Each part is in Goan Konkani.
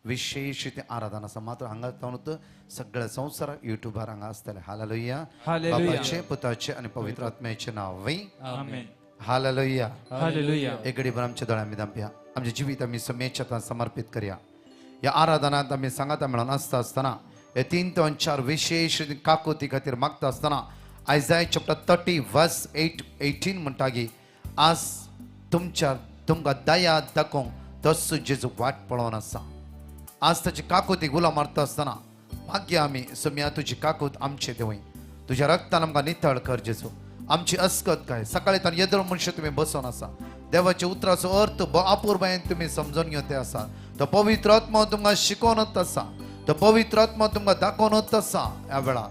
विशेष ते आराधना आसा. मात्र हांगा जावन सगळ्या संवसाराक युट्यूबार हांगा आसतले. हालेलुया. हालेलुया. बापाचे, पुताचे आनी पवित्र आत्म्याचे नांव. आमेन. हालेलुया. हालेलुया. एक घडीभर आमच्या दोळ्या आमी धांपया. आमच्या जिवीत आमी समेच्या हातान समर्पीत करया. ह्या आराधनांत आमी सांगाता मेळोन आसता आसतना हे 3 ते 4 विशेश काकुती खातीर मागता आसतना आयजाय चॅप्टर 30 वर्स 8-18 म्हणटा की आज तुमच्या तुमकां दया दाखोवंक तसो जेजू वाट पळोवन आसा. आज ताची काकुती गुलां मारता आसतना मागीर आमी सोम्या तुजी काकूत आमचे देवय, तुज्या रक्तान आमकां नितळ कर जेजू. आमची अस्कत काय सकाळी तान येदोळ मनशां तुमी बसोन आसा. देवाच्या उतराचो अर्थ अपुरबायेन तुमी समजून घेवन ते आसा. तो पवित्र आत्मा तुमकां शिकोवनच आसा, तो पवित्र आत्मा तुमकां दाखोवनच आसा. ह्या वेळार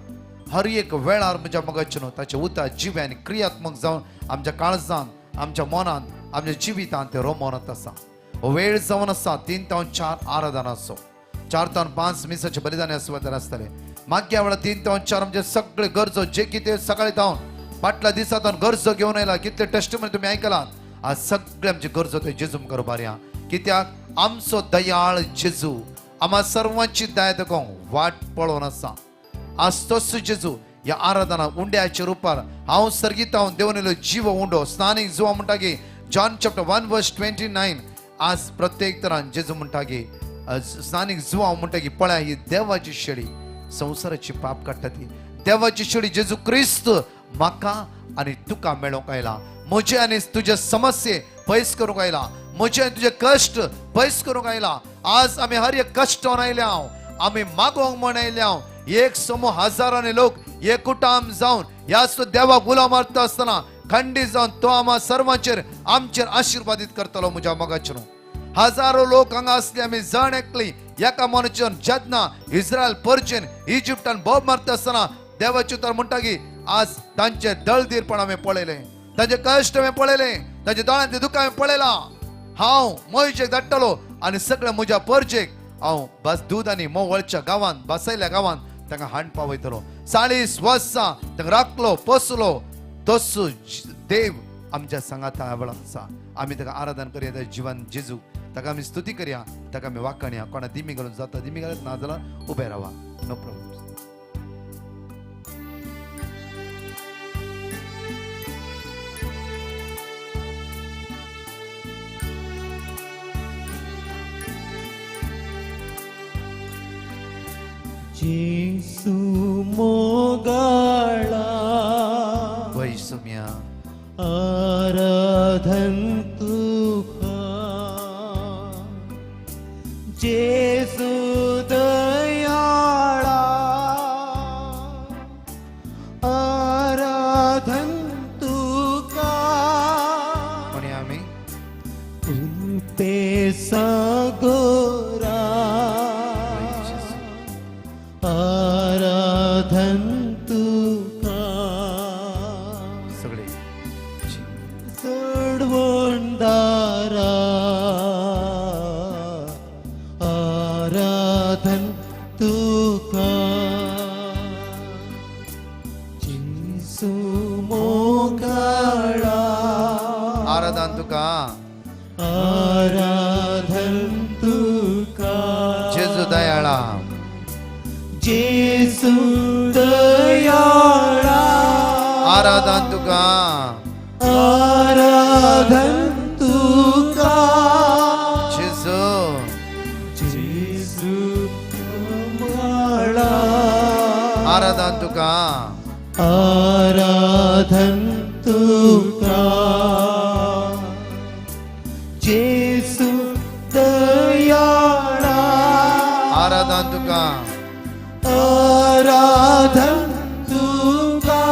हर एक वेळार म्हज्या मोगाचें न्हू ताचें उतर जिवे आनी क्रियात्मक जावन आमच्या काळजान, आमच्या मनान, आमच्या जिवितान ते रोमोनत आसा. हो वेळ जावन आसा 3 ते 4 आराधनाचो, 4 ते 5 मिसाचे बलिदान सुवातेर आसतले. मागीर वेळार 3 ते 4 आमचे सगळे गरजो जे कितें सकाळी जावन फाटल्या दिसांत गरजो घेवन आयला, कितले टेस्टमनी तुमी आयकलात. आज सगळे आमचे गरजो ते जेजू मुखार उबारया, कित्याक आमचो दयाळ जेजू आम्हा सर्वांची दया दाखोवंक वाट पळोवन आसा. आज तोच जेजू ह्या आराधना उंड्याच्या रुपार हांव सर्गीत हांव देवन येयलो जीव उंडो स्नानीक जुवा म्हणटा की जॉन चॅप्टर 1 वर्स 29. आज प्रत्येक तरान जेजू म्हणटा की स्नानीक जुवा म्हणटा की पळया ही देवाची शेळी संवसाराची पाप काडटा ती देवाची शेळी जेजू क्रिस्त म्हाका आनी तुका मेळोवंक आयला. म्हजे आनी तुजे समस्ये पयस करूंक आयला, म्हजे आनी तुजे कश्ट पयस करूंक आयला. आज आमी हर एक कश्टान आयल्या हांव, आमी मागोवंक म्हण आयल्या हांव. एक समूह हजारांनी लोक एकूटाम जावन ह्याच देवाक उलो मारता आसतना खंडीत जावन तो आम्हा सर्वांचेर आमचेर आशिर्वादीत करतलो. म्हज्या मोगाचेर हजारो लोक हांगा आसले. आमी जण एकली एका मनाच्यान जेन्ना इस्रायल परचेन इजिप्टान बोब मारता आसतना देवाचें उतर म्हणटा की आज तांचे दळदीरपण आमी पळयलें, तांचे कश्ट आमी पळयले, तांच्या दोळ्यांतलें दुख्ख आमी पळयलां. हांव मोहिशेक धाडटलो आनी सगळे म्हज्या परचेक हांव बस दूद आनी मोवळच्या गांवांत बसयल्या गांवांत तांकां हाण पावयतलो. 40 वर्सां तांकां राखलो पोसलो. तसो देव आमच्या सांगाता वेळार आसा. आमी ताका आराधन करया, ताच्या जिवन जेजू ताका आमी स्तुती करया, ताका आमी वाखाणया. कोणा दिमी घालून जाता दिमी घालत ना जाल्यार उबे रावा, नो प्रॉब्लम. जेसू मोगाळा वैसुम्या आराधन तुका, जेसू दयाळा आराधन तुका, म्हणया आमी कुलपे सागोरा आराधन तुका, सगळे चढवणदारा आराधन तुका, जेसू मोगाळा आराधन तुका, आराधन तुका, जेजू दयाळा जेसू दयाळा आराधन तुका, आराधन तुका, जेजू जेसू मोगाळा आराधन तुका, आराधन तुका, जेसू दयाळा आराधन तुका, आराधन तुका,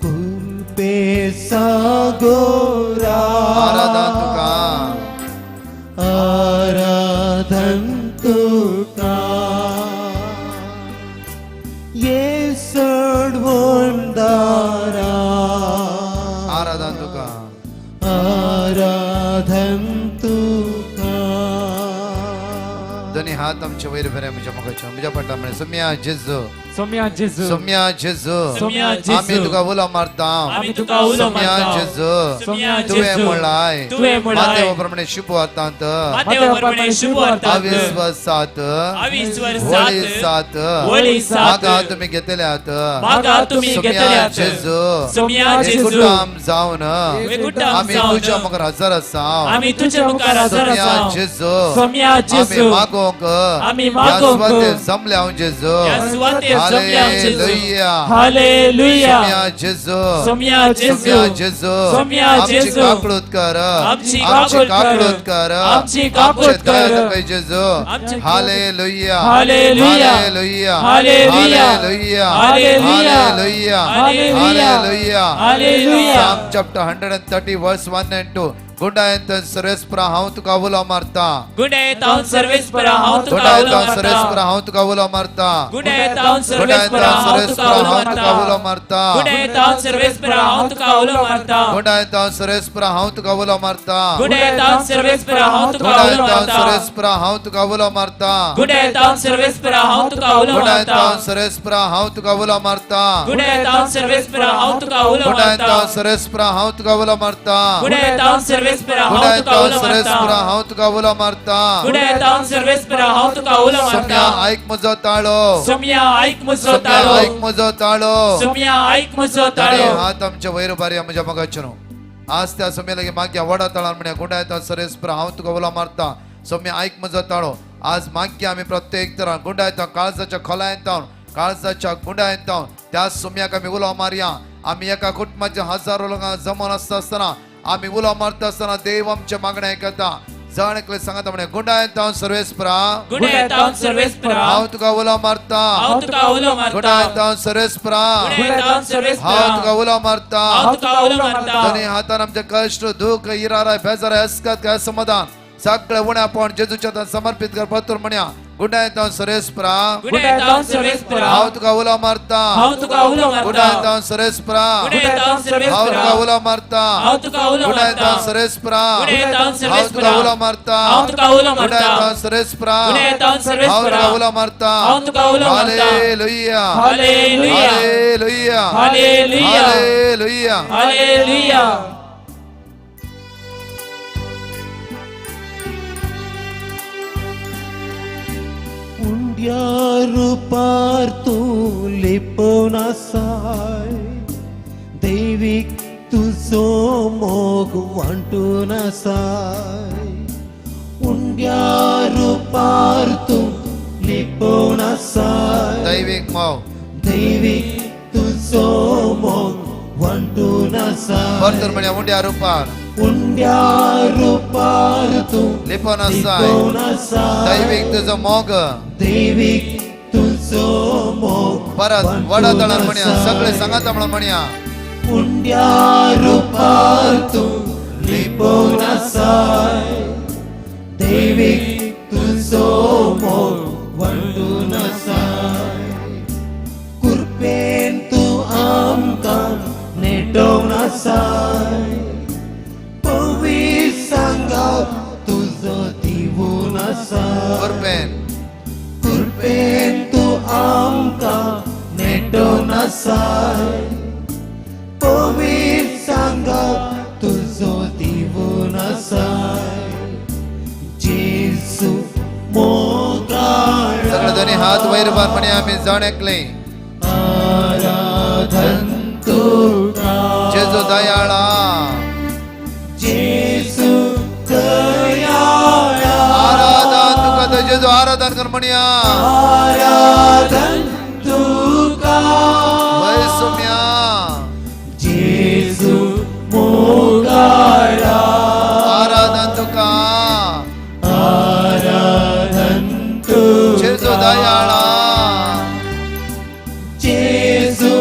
कुलपे सागोरा आराधन तुका, आराधन तुका, ये सडवणदारा आराधन तुका, आराधन तुका. दोन्ही हात आमचे वयर बरे म्हज्या मोगाचे म्हज्या फाटल्यान म्हळें सुम्या जेजू सोम्या जेजू. सोम्या जेजू. सोम्या जेजू. आमी तुका उलो मारता. आमी तुका उलो सोम्या मारता. जेजू. सोम्या तुवें जेजू. म्हळाय. तुवें म्हळाय. मातेव प्रमाणे शुभ वार्तांत. मातेव प्रमाणे शुभ वार्तांत. अविस्वर सात. अविस्वर वळी सात. सात. वळी सात. मागा तुमी घेतल्यात. मागा तुमी सोम्या घेतल्यात. जेजू. सोम्या जेजू. एकूटाम जावन. एकूटाम आमी जावन. तुज्या मुखार हजर आसा. आमी तुज्या मुखार हजर सोम्या आसा. जेजू. सोम्या आमी जेजू. मागोंक. आमी ह्या मागोंक. सुवातेर जमल्या जेजू. ह्या सुवातेर जमल्या जेजू. हालेलुया. हालेलुया. सोम्या जेजू. सोम्या जेजू. सोम्या जेजू. सोम्या आमची जेजू. काकळूत कर. आमची आमची काकूत कर. काकळूत कर. आमची आमचे काकूत दया कर. दाखय जेजू. आमची hallelujah. Hallelujah. Hallelujah. Hallelujah. Hallelujah. Hallelujah. Hallelujah. Hallelujah. Hallelujah. Hallelujah. Psalm chapter 130 verse 1 and 2. गुंडायंत सर्वेस्परा हांव तुका उलो मारता. गुंडायतावन सर्वेस्परा हांव तुका उलो गुंडायंत मारता. सर्वेस्परा हांव तुका उलो मारता. गुंडायतावन गुंडायंत सर्वेस्परा हांव तुका सर्वेस्परा उलो हांव तुका उलो मारता. मारता. गुंडायतावन सर्वेस्परा हांव तुका उलो मारता. गुंडायंत सर्वेस्परा हांव तुका उलो मारता. गुंडायतावन सर्वेस्परा हांव तुका उलो गुंडायंत मारता. सर्वेस्परा हांव तुका उलो मारता. गुंडायतावन सर्वेस्परा हांव तुका उलो गुंडायंत मारता. सर्वेस्परा हांव तुका उलो मारता. गुंडायतावन सर्वेस्परा हांव तुका उलो गुंडायंत मारता. सर्वेस्परा हांव तुका उलो मारता. गुंडायतावन सर्वेस्परा हांव गुंडायंत तुका उलो सर्वेस्परा मारता. हांव तुका उलो मारता. गुंडायतावन सर्वेस्परा हांव तुका उलो सोम्या मारता. ऐक म्हजो ताळो. सोम्या ऐक म्हजो सोम्या ताळो. ऐक म्हजो ताळो. सोम्या ऐक म्हजो ताणे ताळो. हात आमच्या वयर उबारया म्हज्या मोगाचें न्हू. आज त्या सोम्या लागीं मागया व्हडा ताळान म्हणया गुंडायता सर्वेस्परा हांव तुका उलो मारता. सोम्या ऐक म्हजो ताळो. आज मागया आमी प्रत्येक तरान गुंडायता काळजाच्या खोलायेन तावन काळजाच्या गुंडायेन तावन त्या सोम्याक आमी उलो मारया. आमी एका कुटुंबाच्या हजारो लोकां जमोन आसता आसतना आमी उलो मारता आसतना देव आमच्या मागण्या आयकता. जाण एकले सांगता म्हणे गुंडायेन तावन सर्वेस्परा गुंडायतावन सर्वेस्परा हांव तुका उलो मारता. हांव तुका उलो मारता. गुंडायेन तावन सर्वेस्परा गुंडायतावन सर्वेस्परा हांव तुका उलो मारता. हांव तुका उलो मारता. दोनी हातान आमचे कश्ट दुःख इराराय बेजाराय अस्कत काय समाधान सगळे उण्यापण जेजूच्या हातान समर्पित कर. पत्र म्हणया गुंडायतावन सर्वेस्परा गुंडायतावन सर्वेस्परा हांव तुका उलो मारता. हांव तुका उलो मारता. गुंडायतावन सर्वेस्परा गुंडायतावन हांव सर्वेस्परा तुका उलो मारता. हांव तुका उलो गुंडायतावन मारता. सर्वेस्परा गुंडायतावन हांव तुका सर्वेस्परा उलो मारता. हांव तुका उलो मारता. गुंडायतावन सर्वेस्परा गुंडायतावन हांव सर्वेस्परा तुका उलो मारता. हांव तुका उलो मारता. Hallelujah. Hallelujah. Hallelujah. Hallelujah. Hallelujah. Hallelujah. उंड्या रुपार तूं लिपोवन आसाय दैवीक तुजो मोग वांटून आसाय उंड्या रुपार तूं लिपोवन आसाय दैवीक मोग दैवीक तुजो मोग वांटून आसाय परतून म्हणया उंड्या रुपार उंड्या रुपार तूं लिपोवन आसाय लिपोवन आसाय दैवीक तुजो मोग दैवीक तुजो मोग परत वडा तळान म्हणया सगळे सांगाता म्हणून म्हणया उंड्या रुपार तूं लिपोवन आसाय दैवीक तुजो मोग वांटून आसाय कृपेन तूं आमकां नेटोवन आसाय पवित्र सांगात तुजो दिवून आसाय कृपेन कृपेन तूं आमकां नेटोवन आसाय पवित्र सांगात तुजो दिवून आसाय जेजू मोगाळा सगळे दोन्ही हात वयर उबार म्हणया आमी जाण एकले आराधन तुका जेजू दयाळा जेजू दयाळा आराधन तुका तर जेजू आराधन कर म्हणया आराधन तुका वय सोम्या जेजू मोगाळा आराधन तुका आराधन तुका जेजू दयाळा जेजू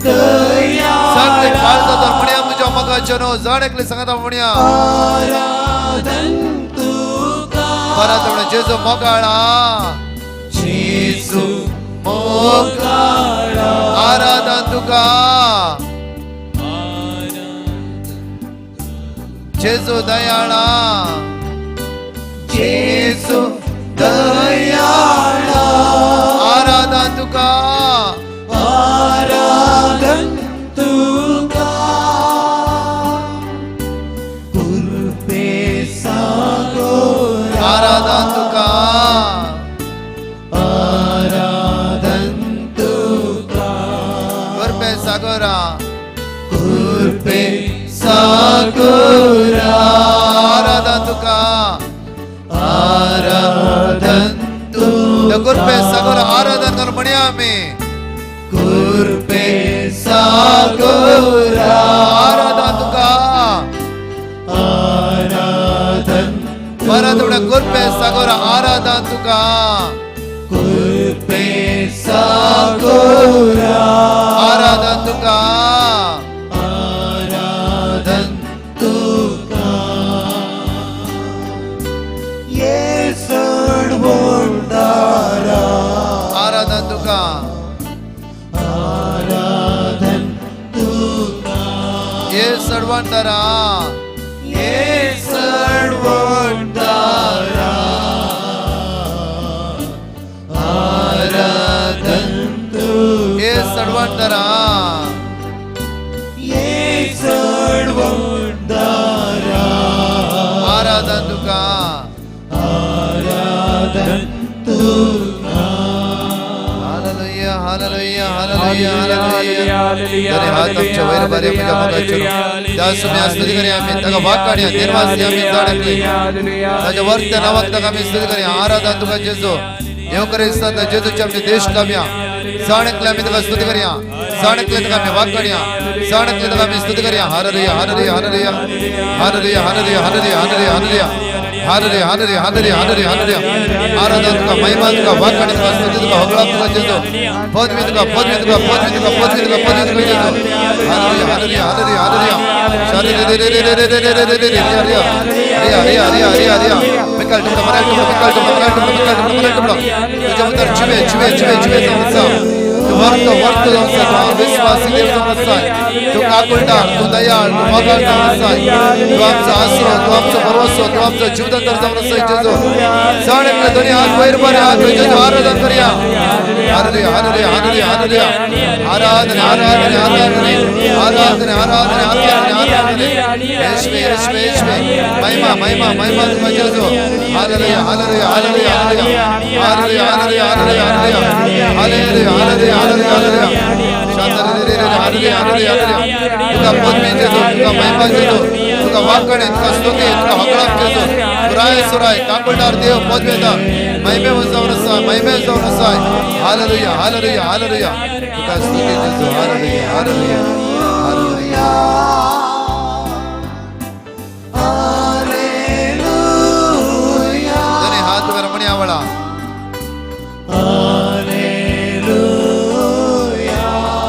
दयाळा सगळे काळजात म्हणया म्हज्या मोगाचें न्हू जाण एकले सांगता म्हणया आराधन तुका परत म्हणया जेजू मोगाळा जेजू मोगाळा आराधन तुका जेजू दयाळा जेजू दयाळा आराधन तुका. सागोरा आराधन तुका आराधन त्या तुका कृपे सागोरा आराधन करून म्हणया आमी कृपे सागोरा आराधन तुका आराधन परत म्हणया कृपे सागोरा आराधन तुका कृपे सागोरा आराधन तुका आराधन तुका ये सडवणदारा आराधन तुका आराधन तुका ये सडवणदारा ये सडवणदारा आराधन तुका ये सडवणदारा ये सडवणदारा आराधन तुका आराधन तुका hallelujah hallelujah hallelujah hallelujah. तरी हात आमच्या वयर बरे म्हज्या मोगाचेर त्या सुम्या स्तुती करूया आमी ताका वाकाडया निर्वासी आमी जाणकली ताच्या वर्त्या नावाक ताका आमी स्तुती करूया. आराधन तुका जेजू येव क्रिस्तांत जेजूचे आमचे देश कामया जाणकले आमी ताका स्तुती करूया. जाणकले ताका आमी वाकाडया जाणकले ताका आमी स्तुती करूया. Hallelujah hallelujah hallelujah hallelujah hallelujah hallelujah hallelujah hallelujah hallelujah hallelujah hallelujah hallelujah. आराधन तुका महिमा तुका वाकाडी तुका स्तुती तुका होगळाप तुका जेजू पदवी तुका पदवी तुका पदवी तुका पदवी तुका पदवी तुका जेजू. Hallelujah hallelujah hallelujah hallelujah. तुझ्या उतर जिवे जिवे जिवे जिवे जावन आसा. तूं वर्त वर्त जावन आसा. तूं विस्वासी देव जावन आसा. तूं काकुळटार तूं दयाळ तूं मोगाळ जावन आसा. तूं आमचो आसरो तूं आमचो भरवसो तूं आमचो जीवदातर जावन आसा जेजू. जाण एकले दोनी हात वयर बरे हात जेजू आराधन करया. Hallelujah hallelujah hallelujah hallelujah. आराधन आराधन आराधन आराधन आराधन आराधन आराधन. येशवे येशवे येशवे महिमा महिमा महिमा तुका जेजू. Hallelujah hallelujah hallelujah hallelujah hallelujah hallelujah hallelujah hallelujah hallelujah hallelujah hallelujah. Hallelujah hallelujah hallelujah. तुका पदवी जेजू तुका महिमा जेजू तुका वाकणे तुका स्तुती तुका होगळाप जेजू. सुराय सुराय काकुळटार देव पदवेता महिमे जावन आसा महिमे जावन आसा. Hallelujah hallelujah hallelujah. तुका स्तुती जेजू. Hallelujah hallelujah hallelujah. Hallelujah दोन्ही हात वर म्हणया वळा. Hallelujah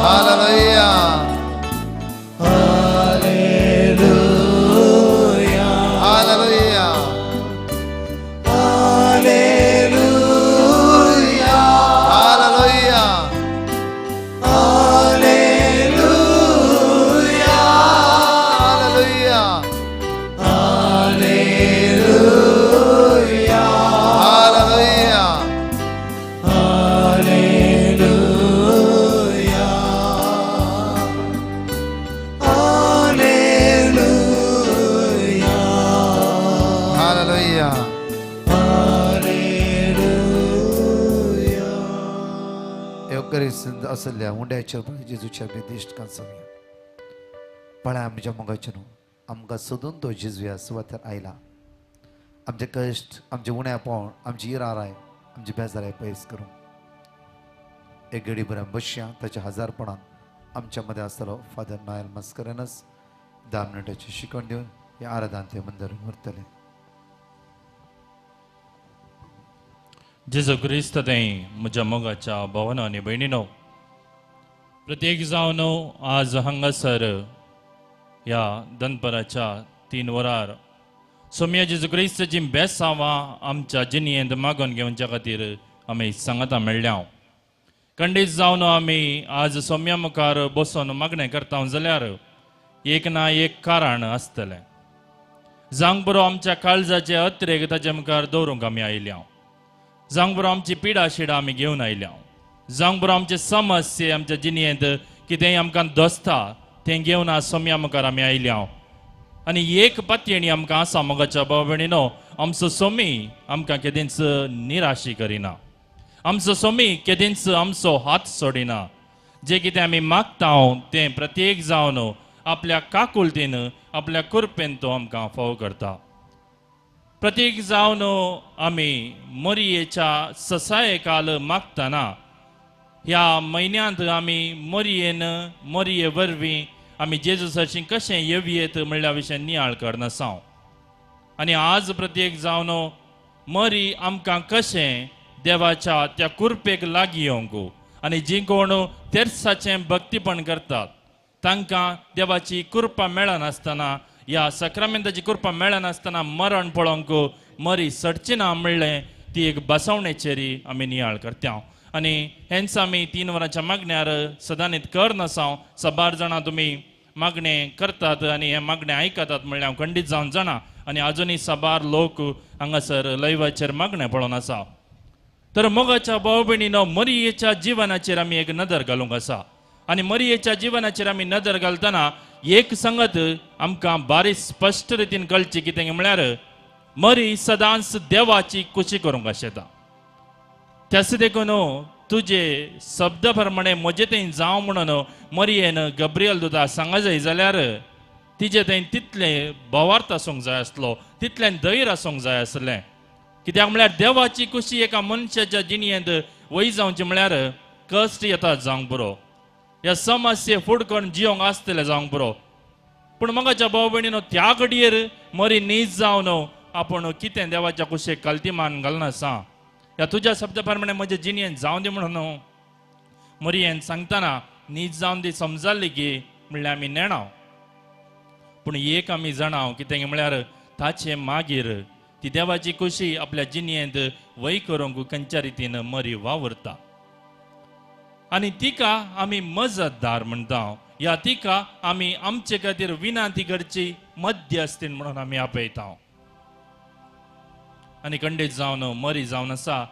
hallelujah hallelujah hallelujah hallelujah hallelujah hallelujah hallelujah hallelujah hallelujah. Hallelujah hallelujah hallelujah. Hallelujah. येवकरी आसल्या उंड्याचेर जेजूच्या आमी दिश्ट कांसोवया. पळय आमच्या मोगाचें न्हू आमकां सोदून तो जेजू ह्या सुवातेर आयला. आमचे कश्ट आमचे उण्यापण आमची इराराय आमची बेजाराय पयस करूं एक घडी बरें बसया. ताच्या हजारपणान आमच्या मदें आसतलो फादर नायल मस्करेनस 10 मिनटाची शिकवण दिवन हे आराधन ते मंदर व्हरतले. जेजू क्रिस्त तें म्हज्या मोगाच्या भावना आनी भयणीनो प्रत्येक जावन आज हांगासर ह्या दनपराच्या 3 वरार सोम्या जेजू क्रिस्ताची बेसांवां आमच्या जिणेंत मागून घेवच्या खातीर आमी सांगाता मेळ्ळ्या. खंडीत जावन आमी आज सोम्या मुखार बसून मागणें करता जाल्यार एक ना एक कारण आसतलें. जावंक बरो आमच्या काळजाचे अत्रेक ताच्या मुखार दवरूंक आमी आयल्या. जावंक बरो आमची पिडा शिडा आमी घेवन आयल्या. जावंक बरो आमचे समस्ये आमच्या जिणेंत कितेंय आमकां दसता तें घेवन आज सोम्या मुखार आमी आयल्या. आनी एक पातयेणी आमकां आसा मोगाच्या भाव भयणीनो आमचो सोमी आमकां केदींच निराशी करिना. आमचो सोमी केदींच आमचो हात सोडिना. जे कितें आमी मागता तें प्रत्येक जावन आपल्या काकुळतीन आपल्या कृपेन तो आमकां फाव करता. प्रतीक जावन आमी मरियेच्या ससायकाल मागतना ह्या म्हयन्यांत आमी मरियेन मरिये वरवीं आमी जेजू सरशीं कशें येवयेत म्हणल्या विशय नियाळ करनासांव. आनी आज प्रत्येक जावन मरी आमकां कशें देवाच्या त्या कुरपेक लागीं येवंक आनी जी कोण तेर्साचें भक्तीपण करतात तांकां देवाची कृपा मेळनासतना ह्या सक्रामेंताची कृपा मेळनासतना मरण पळोवंक मरी सडची ना म्हणलें ती एक बसवणेचेरी आमी नियाळ करता. आनी हेंच आमी 3 वरांच्या मागण्यार सदांनीत करनासांव. साबार जाणां तुमी मागणें करतात आनी हें मागणें आयकतात म्हणल्यार हांव खंडीत जावन जाणा. आनी आजुनूय साबार लोक हांगासर लैवाचेर मागणें पळोवन आसा. तर मोगाच्या भाव भयणीनो मरियेच्या जिवनाचेर आमी एक नदर घालूंक आसा. आनी मरियेच्या जिवनाचेर आमी नदर घालतना एक संगत आमकां बारीक स्पश्ट रितीन कळची कितें म्हळ्यार मरी सदांच देवाची कुशी करूंक आशेता. त्यास देखून तुजे शब्द प्रमाणे म्हजे थंय जावं म्हणून मरियेन गब्रियल दुता सांगा जाय जाल्यार तिजे थंय तितलें भावार्थ आसूंक जाय आसलो, तितलें धैर्य आसूंक जाय आसलें. कित्याक म्हळ्यार देवाची कुशी एका मनशाच्या जिणेंत वय जावची म्हळ्यार कश्ट येता जावंक पुरो, ह्या समस्ये फुड करून जियोंक आसतलें जावंक पुरो. पूण मोगाच्या भाव भयणीनो त्या घडयेर मरी नीज जावन आपूण कितें देवाच्या कुशेक कलती मान घालना आसा ह्या तुज्या शब्द प्रमाणे म्हजे जिणेंत जावं दी म्हणून मरियेन सांगतना नीज जावन ती समजाली की म्हणल्यार आमी नेणाव. पूण एक आमी जाणाव कितें म्हळ्यार ताचे मागीर ती देवाची कुशी आपल्या जिणेंत वय करूंक खंयच्या रितीन मरी वावुरता. आनी तिका आमी मजतदार म्हणटा या तिका आमी आमचे खातीर विनंती करची मध्यस्थीन म्हणून आमी आपयता. आनी खंडीत जावन मरी जावन आसा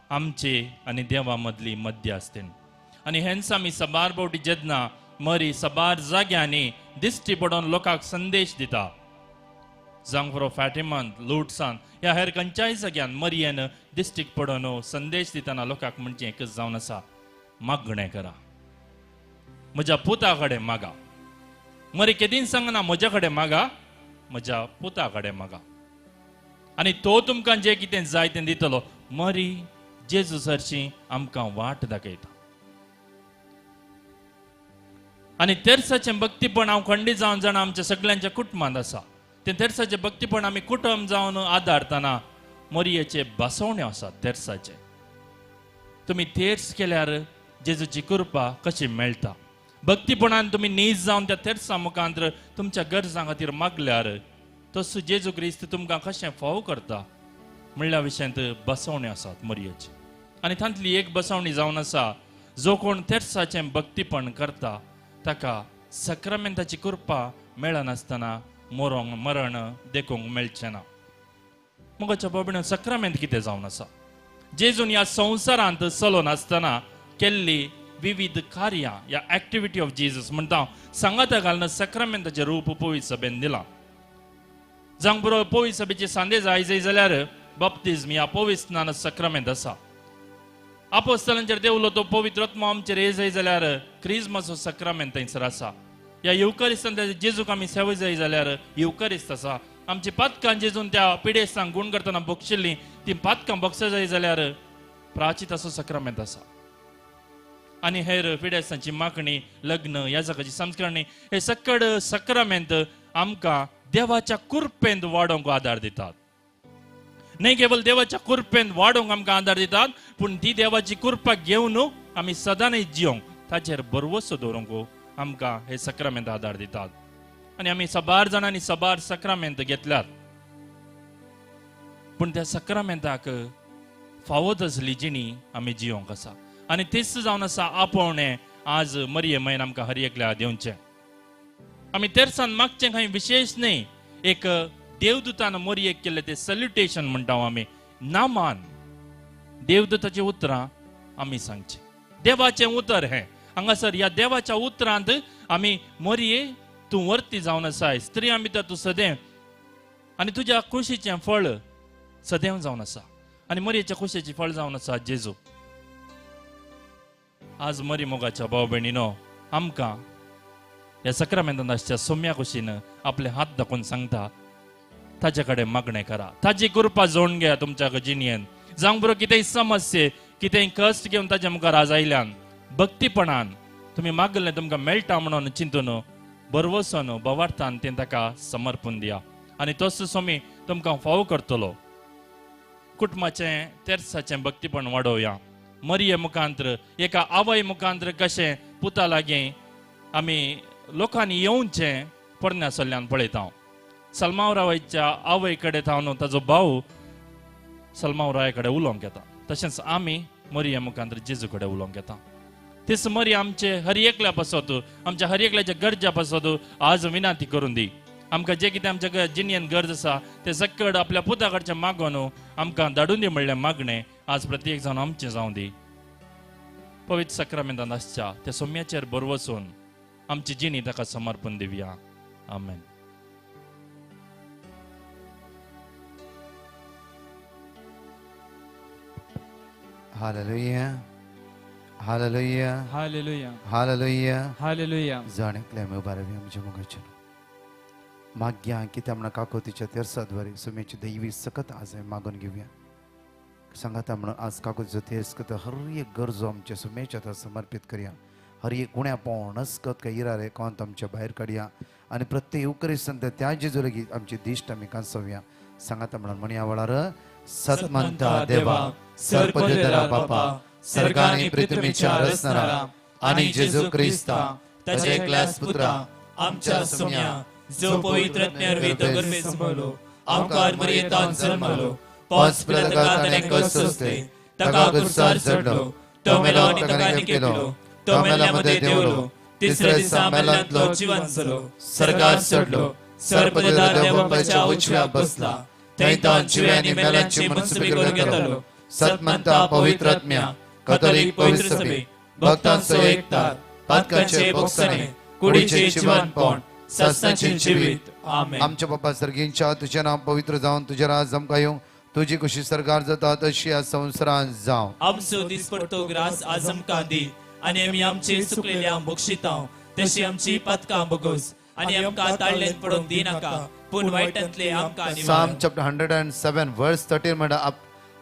आमचे आनी देवा मदली मध्यस्थीन. आनी हेंच आमी साबार फावटी जेन्ना मरी साबार जाग्यांनी दिश्टी पडोवन लोकांक संदेश दिता, जावंक पुरो फॅटिमान लुटसान ह्या हेर खंयच्याय जाग्यान मरियेन दिश्टीक पडोवन संदेश दितना लोकांक म्हणचें एकच जावन आसा, मागणें करा, म्हज्या पुता कडेन मागा. मरी केदीन सांगना म्हज्या कडेन मागा, म्हज्या पुता कडेन मागा आनी तो तुमकां जें कितें जाय तें दितलो. मरी जेजू सरशी आमकां वाट दाखयता. आनी तेर्साचें भक्तीपण हांव खंडीत जावन जाणा आमच्या सगळ्यांच्या कुटुंबांत आसा. तें तेर्साचें भक्तीपण आमी कुटुंब जावन आदारतना मरियेचे बसवण्यो आसात तेर्साचे. तुमी तेर्स केल्यार जेजूची कृपा कशी मेळटा. भक्तीपणान तुमी नीज जावन त्या तेर्सा मुखांत तुमच्या गरजां खातीर मागल्यार तसो जेजू क्रिस्त तुमकां कशें फाव करता म्हणल्या विशयांत बसवण्यो आसात मरियेची. आनी तांतली एक बसवणी जावन आसा, जो कोण तेर्साचें भक्तीपण करता ताका सक्रामेंताची कृपा मेळनासतना मरोंक मरण देखूंक मेळचें ना. मोगाच्या बाबतींत सक्रामेंत कितें जावन आसा, जेजून ह्या संवसारांत चलोन आसतना केल्ली विविध कार्यां ह्या एक्टिविटी ऑफ जेजस म्हणटा सांगाता घालून सक्रामेंताचें रूप पवित्र सभेन दिलां. जावंक बरो पवित्र सभेचे सांदे जाय जाय जाल्यार बाप्तिज्म ह्या पवित्र स्नान सक्रामेंत आसा. आपोस्तलांचेर देवलो तो पवित्र आत्मो आमचेर ये जाय जाल्यार क्रिज्माचो सक्रामेंत थंयसर आसा. ह्या येवकारिस्तान जेजूक आमी सेवा जाय जाल्यार येवकारिस्त आसा. आमची पातकां जेजून त्या पिडेस्तांक गुण करतना बक्षिल्लीं ती पातकां बक्षा जाय जाल्यार प्राचिताचो सक्रामेंत आसा. आनी हेर पिडेस्तांची मागणी, लग्न, याजकाची संस्करणी हे सकड सक्रामेंत आमकां देवाच्या कृपेंत वाडोवंक आदार दितात. न्हय केवळ देवाच्या कृपेंत वाडोवंक आमकां आदार दितात, पूण ती देवाची कृपा घेवन आमी सदांच जियोंक ताचेर भरवसो दवरूंक आमकां हे सक्रामेंत आदार दितात. आनी आमी साबार जाणांनी साबार सक्रामेंत घेतल्यात, पूण त्या सक्रामेंताक फावो तसली जिणी आमी जियोंक आसा. आनी तेच जावन आसा आपोवणें आज मरिये मयन आमकां हर एकल्या दिवचें. आमी तेर्सान मागचें कांय विशेश न्हय, एक देवदूतान मरियेक केल्लें तें सल्युटेशन म्हणटा आमी, नामान देवदूताचीं उतरां आमी सांगचीं. देवाचें उतर हें हांगासर ह्या देवाच्या उतरांत आमी मरिये तूं वर्ती जावन आसाय, स्त्रियां भितर तूं सदैव आनी तुज्या कुशीचें फळ सदैव जावन आसा. आनी मरियेच्या कुशीचें फळ जावन आसा जेजू. आज मरी मोगाच्या भाव भयणीनो आमकां ह्या सक्रामेंतांत आसच्या सोम्या कुशीन आपले हात दाखोवन सांगता, ताजे कडेन मागणें करा, ताजी कृपा जोडून घेया तुमच्या जिणयेन. जावंक बरो कितेंय समस्ये, कितेंय कश्ट घेवन ताज्या मुखार आज आयल्यान भक्तीपणान तुमी मागलें तुमकां मेळटा म्हणून चिंतून बरवसून बवार्थान तें ताका समर्पण दिया आनी तोच स्वामी तुमकां फावो करतलो. कुटुंबाचें तेर्साचें भक्तीपण वाडोवया. मरिये मुखांत्र एका आवय मुखांत्र कशें पुता लागीं आमी लोकांनी येवचें पोरण्या सल्ल्यान पळयता. सलमाव रावाच्या आवय कडेन थावन ताजो भाव सलमाव राय कडेन उलोवंक येता, तशेंच आमी मरिये मुखांत्र जेजू कडेन उलोवंक येता. तेच मरी आमचे हर एकल्या पासत, आमच्या हर एकल्याच्या गरजा पासत आज विनंती करून दी. आमकां जें कितें आमच्या जिणेन गरज आसा तें सकड आपल्या पुता कडचें मागून आमकां धाडून दी म्हणलें मागणें आज प्रत्येक जावन आमचें जावं दी. पवित्र साक्रामेंतांत आसच्या त्या सोम्याचेर बरवसून आमची जिणी ताका समर्पण दिवया. आमेन. Hallelujah, hallelujah, hallelujah, hallelujah, hallelujah. जाण एकले आमी उबारवी आमच्या मुखाचेर मागया कित्याक म्हणून काकोतीच्या तेर्साद्वारे सुमेची दैवी सकत आज आमी मागून घेवया. सांगाता म्हणून आज काकोतीचो तेर्स करता हर एक गरजो आमच्या सुमेच्या आतां समर्पीत करया. हर एक उण्या पावण अस्कत काय इरारे कोंत आमच्या भायर काडया आनी प्रत्येक उकरिस्तान त्या जेजू लेगीत आमची दिश्ट आमी कांसोवया. सांगाता म्हणून म्हणया वेळार सतमंता देवा सर्पदेरा बापा सर्गानी पृथ्वीच्या रचणारा आणि जेजू क्रिस्ता ताच्या एकल्याच पुत्रा आमच्या सोम्या जो पवित्र गर्भे संभवलो आमकार मरियेतान जन्मलो पांच पिलाताका ताणें कश्ट सोंसले, ताका कुर्सार चडलो, तो मेलो आनी ताका केलो, तो मेल्या मदें देंवलो, तिसऱ्या दिसा मेल्यांतलो जिवन जालो, सर्गार चडलो, सर्पदेरा देवबापाच्या उजव्या बसला, थंय तान जिव्या आनी मेल्यांची मनसुबी करूंक येतलो. सतमंता पवित्र आत्म्या कथोलीक पवित्र सभे भक्तांचो एकतार पातकांचे भोगसणे कुडीचे जिवनपण सस्नाचे जिवीत. आमेन. आमच्या बापा सर्गींच्या तुझें नांव पवित्र जावन तुजें राज आमकां येवं, तुजी कुशी सरकार जाता तशी ह्या संवसारांत जावं. आमचो दिसपडतो ग्रास आज आमकां दी आनी आमी आमचे चुकलेल्या बक्षितांव तशी आमची पातकां बगोस आनी आमकां ताळ्ळेन पडोवंक दिनाका पूण वायटांतले आमकां निवार. Psalm chapter 107 verse 13 म्हणटा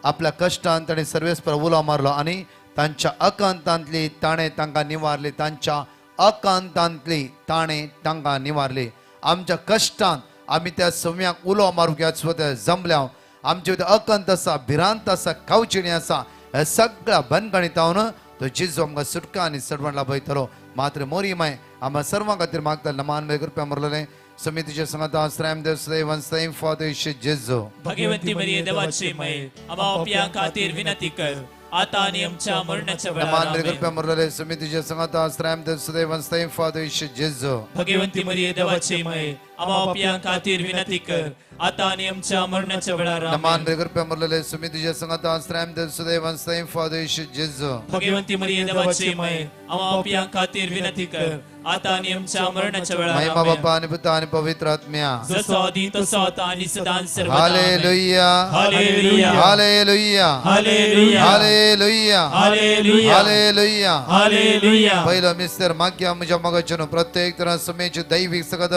आपल्या कश्टान ताणें सर्वेस्पर उलो मारलो आनी तांच्या अकांतांतली ताणें तांकां निवारली. तांच्या अकांतांतली ताणें तांकां निवारली. आमच्या कश्टान आमी त्या सव्याक उलो मारूंक ह्या स्वता जमल्या. आमचे भितर अकांत आसा, भिरांत आसा, कावचिणी आसा, हे सगळ्या बनगणितावन तो जेजू आमकां सुटका आनी सडवण लाभयतलो. मात्र मोरी माय आमकां सर्वां खातीर मागता. नमान मेरे कृपया मरलें समितीचे संगत आश्रय देव सदैव सदैव फादर जेजू. भगवंती मरिये देवाची मय आम्हा पाप्यां खातीर विनंती कर आता आनी आमच्या मरणाच्या वेळार. नमान मेरे कृपया मरलें समितीचे संगत आश्रय देव सदैव सदैव फादर जेजू. भगवंती मरिये देवाची मय आम्हा पाप्यां खातीर विनंती कर आता आनी आमच्या मरणाच्या वेळार. नमान मेरे कृपया मरलें समितीचे संगत आश्रय देव सदैव सदैव फादर जेजू. भगवंती मरिये देवाची मय आम्हा पाप्यां खातीर विनंती कर आता आनी आमच्या मरणाच्या वेळार. महिमा बापा आणि पुता आणि पवित्र आत्म्या जसो आदी तसो आता आणि सदां सर्वदा. Hallelujah, hallelujah, hallelujah, hallelujah, hallelujah, hallelujah, hallelujah, hallelujah. पहिलं मिस्तर माग्या म्हज्या मगाच्यान प्रत्येक तरा समेची दैवीक सकत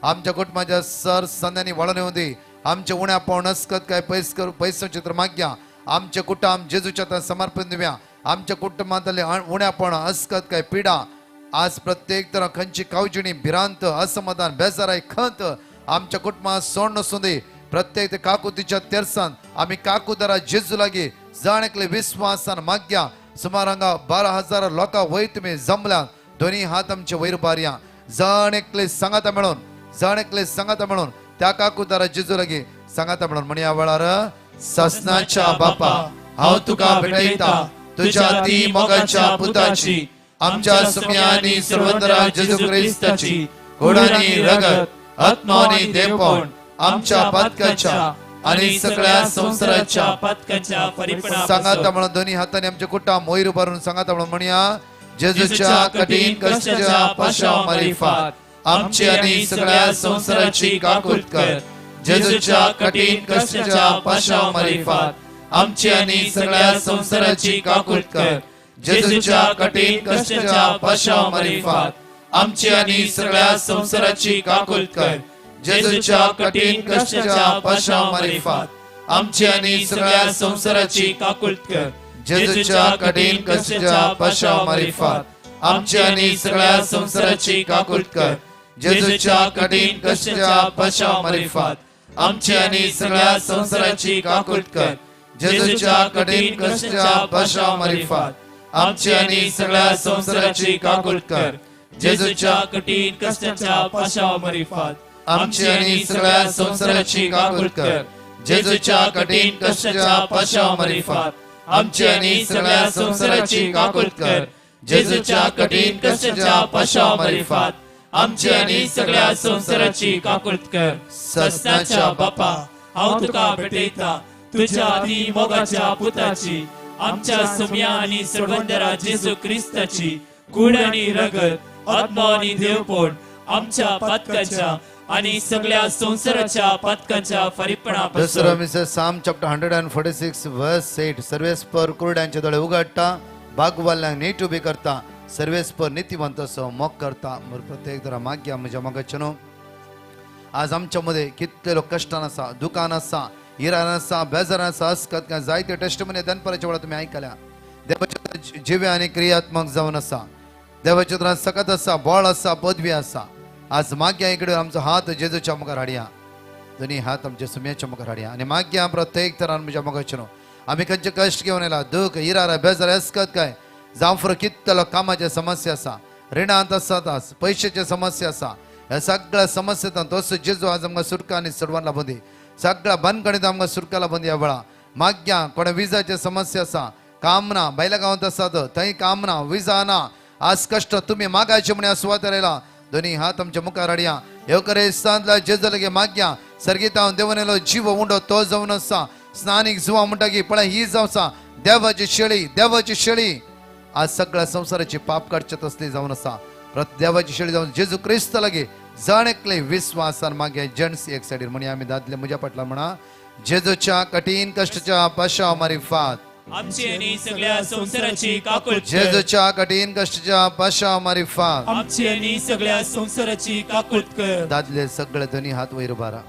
आमच्या कुटुंबाच्या सर संध्यांनी वाळून येवं दी. आमच्या उण्या पावण अस्कत काय पैस करू पैसांचे तर माग्या आमच्या कुटुंब जेजूच्या आतां समर्पण दिवया. आमच्या कुटुंबांतले उण्या पावण अस्कत काय पिडा आज प्रत्येक तरा खंयची कावजिणी भिरांत असमाधान बेजाराय खंत आमच्या कुटुंबात सोड नसूं दी. प्रत्येक ते काकुतीच्या तेरसान आमी काकुदारा जेजू लागीं जाण एकले विस्वासान माग्या. सुमार हांगा 12,000 लोकां वयर तुमी जमल्या. दोनी हात आमचे वयर बारया. जाण एकले सांगाता मेळोन, जाण एकले सांगाता मेळोन त्या काकुदारा जेजू लागीं सांगाता मेळोन म्हणया वेळार ससनाच्या बापा हांव तुका भेटयता तुझ्या ती मोगाच्या पुताची आमच्या सुम्या आनी सर्वंतरा जेजू क्रिस्ताची कोडानी रगत आत्मानी देवपण आमच्या पातकाच्या आणि सगळ्या संसाराच्या पातकाच्या परिपणा. सांगाता म्हणून दोन्ही हाताने आमच्या कुटा मोहीर उभारून सांगाता म्हणून म्हणया जेजूच्या कठीण कष्टाच्या पाशाव मारिफात आमची आणि सगळ्या संसाराची काकूत कर. जेजूच्या कठीण कष्टाच्या पाशाव मारिफात आमची आणि सगळ्या संसाराची काकूत कर. जेजूच्या कठीण कष्टाच्या पाशाव मारिफात आमची आणि सगळ्या संसाराची काकूत कर. जेजूच्या कठीण कश्टाच्या पाशा मारिफात आमची आनी सगळ्या संवसाराची काकुळट कर. जेजूच्या कठीण कश्टाच्या पाशा मारिफात आमची आनी सगळ्या संवसाराची काकुळट कर. जेजूच्या कठीण कश्टाच्या पाशा मारिफात आमची आनी सगळ्या संवसाराची काकुळट कर. जेजूच्या कठीण कश्टाच्या पाशा मारिफात आमची आनी सगळ्या संवसाराची काकुळट कर. जेजूच्या कठीण कश्टाच्या पाशा मारिफात आमची आनी सगळ्या संवसाराची काकुळट कर. जेजूच्या कठीण कश्टाच्या पाशा मारिफात आमची आनी सगळ्या संवसाराची काकुळट कर. जेजूच्या कठीण कश्टाच्या पाशा मारिफात आमची आनी सगळ्या संवसाराची काकुळट कर. सस्नाच्या बापा, हांव तुका भेटयता तुझ्या अति मोगाच्या पुताची, आमच्या सुम्या आनी सर्वंदरा जेजू क्रिस्ताची कूड आनी रगत, आत्मा आनी देवपण आमच्या पातकाच्या आनी सगळ्या संवसाराच्या पातकाच्या फारीपणा दुसरो मिसर Psalm chapter 146 verse 8. सर्वेस्पर कुरड्यांचे दोळे उघडता, बागवाल्यांक नीट उबी करता, सर्वेस्पर नीतिवंताचो मोग करता. प्रत्येक जरा माग्या म्हज्या मोगाचें न्हू, आज आमच्या मध्ये कितले लोक कश्टान आसा, दुकान आसा, इरान आसा, बेजारान आसा, अस्कत काय जायते टेस्टमनी दनपाराच्या वेळार तुमी आयकल्या. देवाच्या जिवे आनी क्रियात्मक जावन आसा, देवाच्या उतरान सकत आसा, बळ आसा, पदवी आसा. आज माग्या इकडे आमचो हात जेजूच्या मुखार हाडया, दोन्ही हात आमच्या सुम्याच्या मुखार हाडया आनी माग्या प्रत्येक तरान म्हज्या मोगाचें न्हू, आमी खंयचे कश्ट घेवन येयला, दुख, इरार, बेजार, अस्कत काय जावं फुडें कितलो कामाचे समस्या आसा, रिणांत आसात, आज पयशाचे समस्या आसा. ह्या सगळ्या समस्येंत तोच जेजू आज आमकां सुटका आनी सोडवान लाबूं दी. सगळ्या बंदखणीत आमकां सुटका लाबूं दी. ह्या वेळा माग्या कोणा विजाचे समस्या आसा, काम ना, बायल्या गांवांत आसात थंय काम ना, विजा ना, आज कश्ट तुमी मागायचे म्हण ह्या सुवातेर येयला. दोन्ही हात आमच्या मुखार हाडया. येवकरेस्तांतल्या जेजू लगे माग्या सर्गीतावन देवनेलो जीव उंडो तो जावन आसा. स्नानीक जुवा म्हणटा की पळय ही जावन आसा देवाची शेळी, देवाची शेळी. आज सगळ्या संवसाराची पाप काडचे तसली जावन आसा. देवाची शेळी जावन जेजू क्रिस्त लागी जण एकले विस्वासान मागे जेंट्स एक सायडीर म्हणी आमी दादले म्हज्या फाटल्यान म्हणा, जेजूच्या कठीण कश्टाच्या पाशा मारिफात आमची आनी सगळ्या संवसाराची काकुळट कर. जेजूच्या कठीण कश्टाच्या पाशा मारिफात आमची आनी सगळ्या संवसाराची काकुळट कर. दादले सगळे दोन्ही हात वयर उबारा,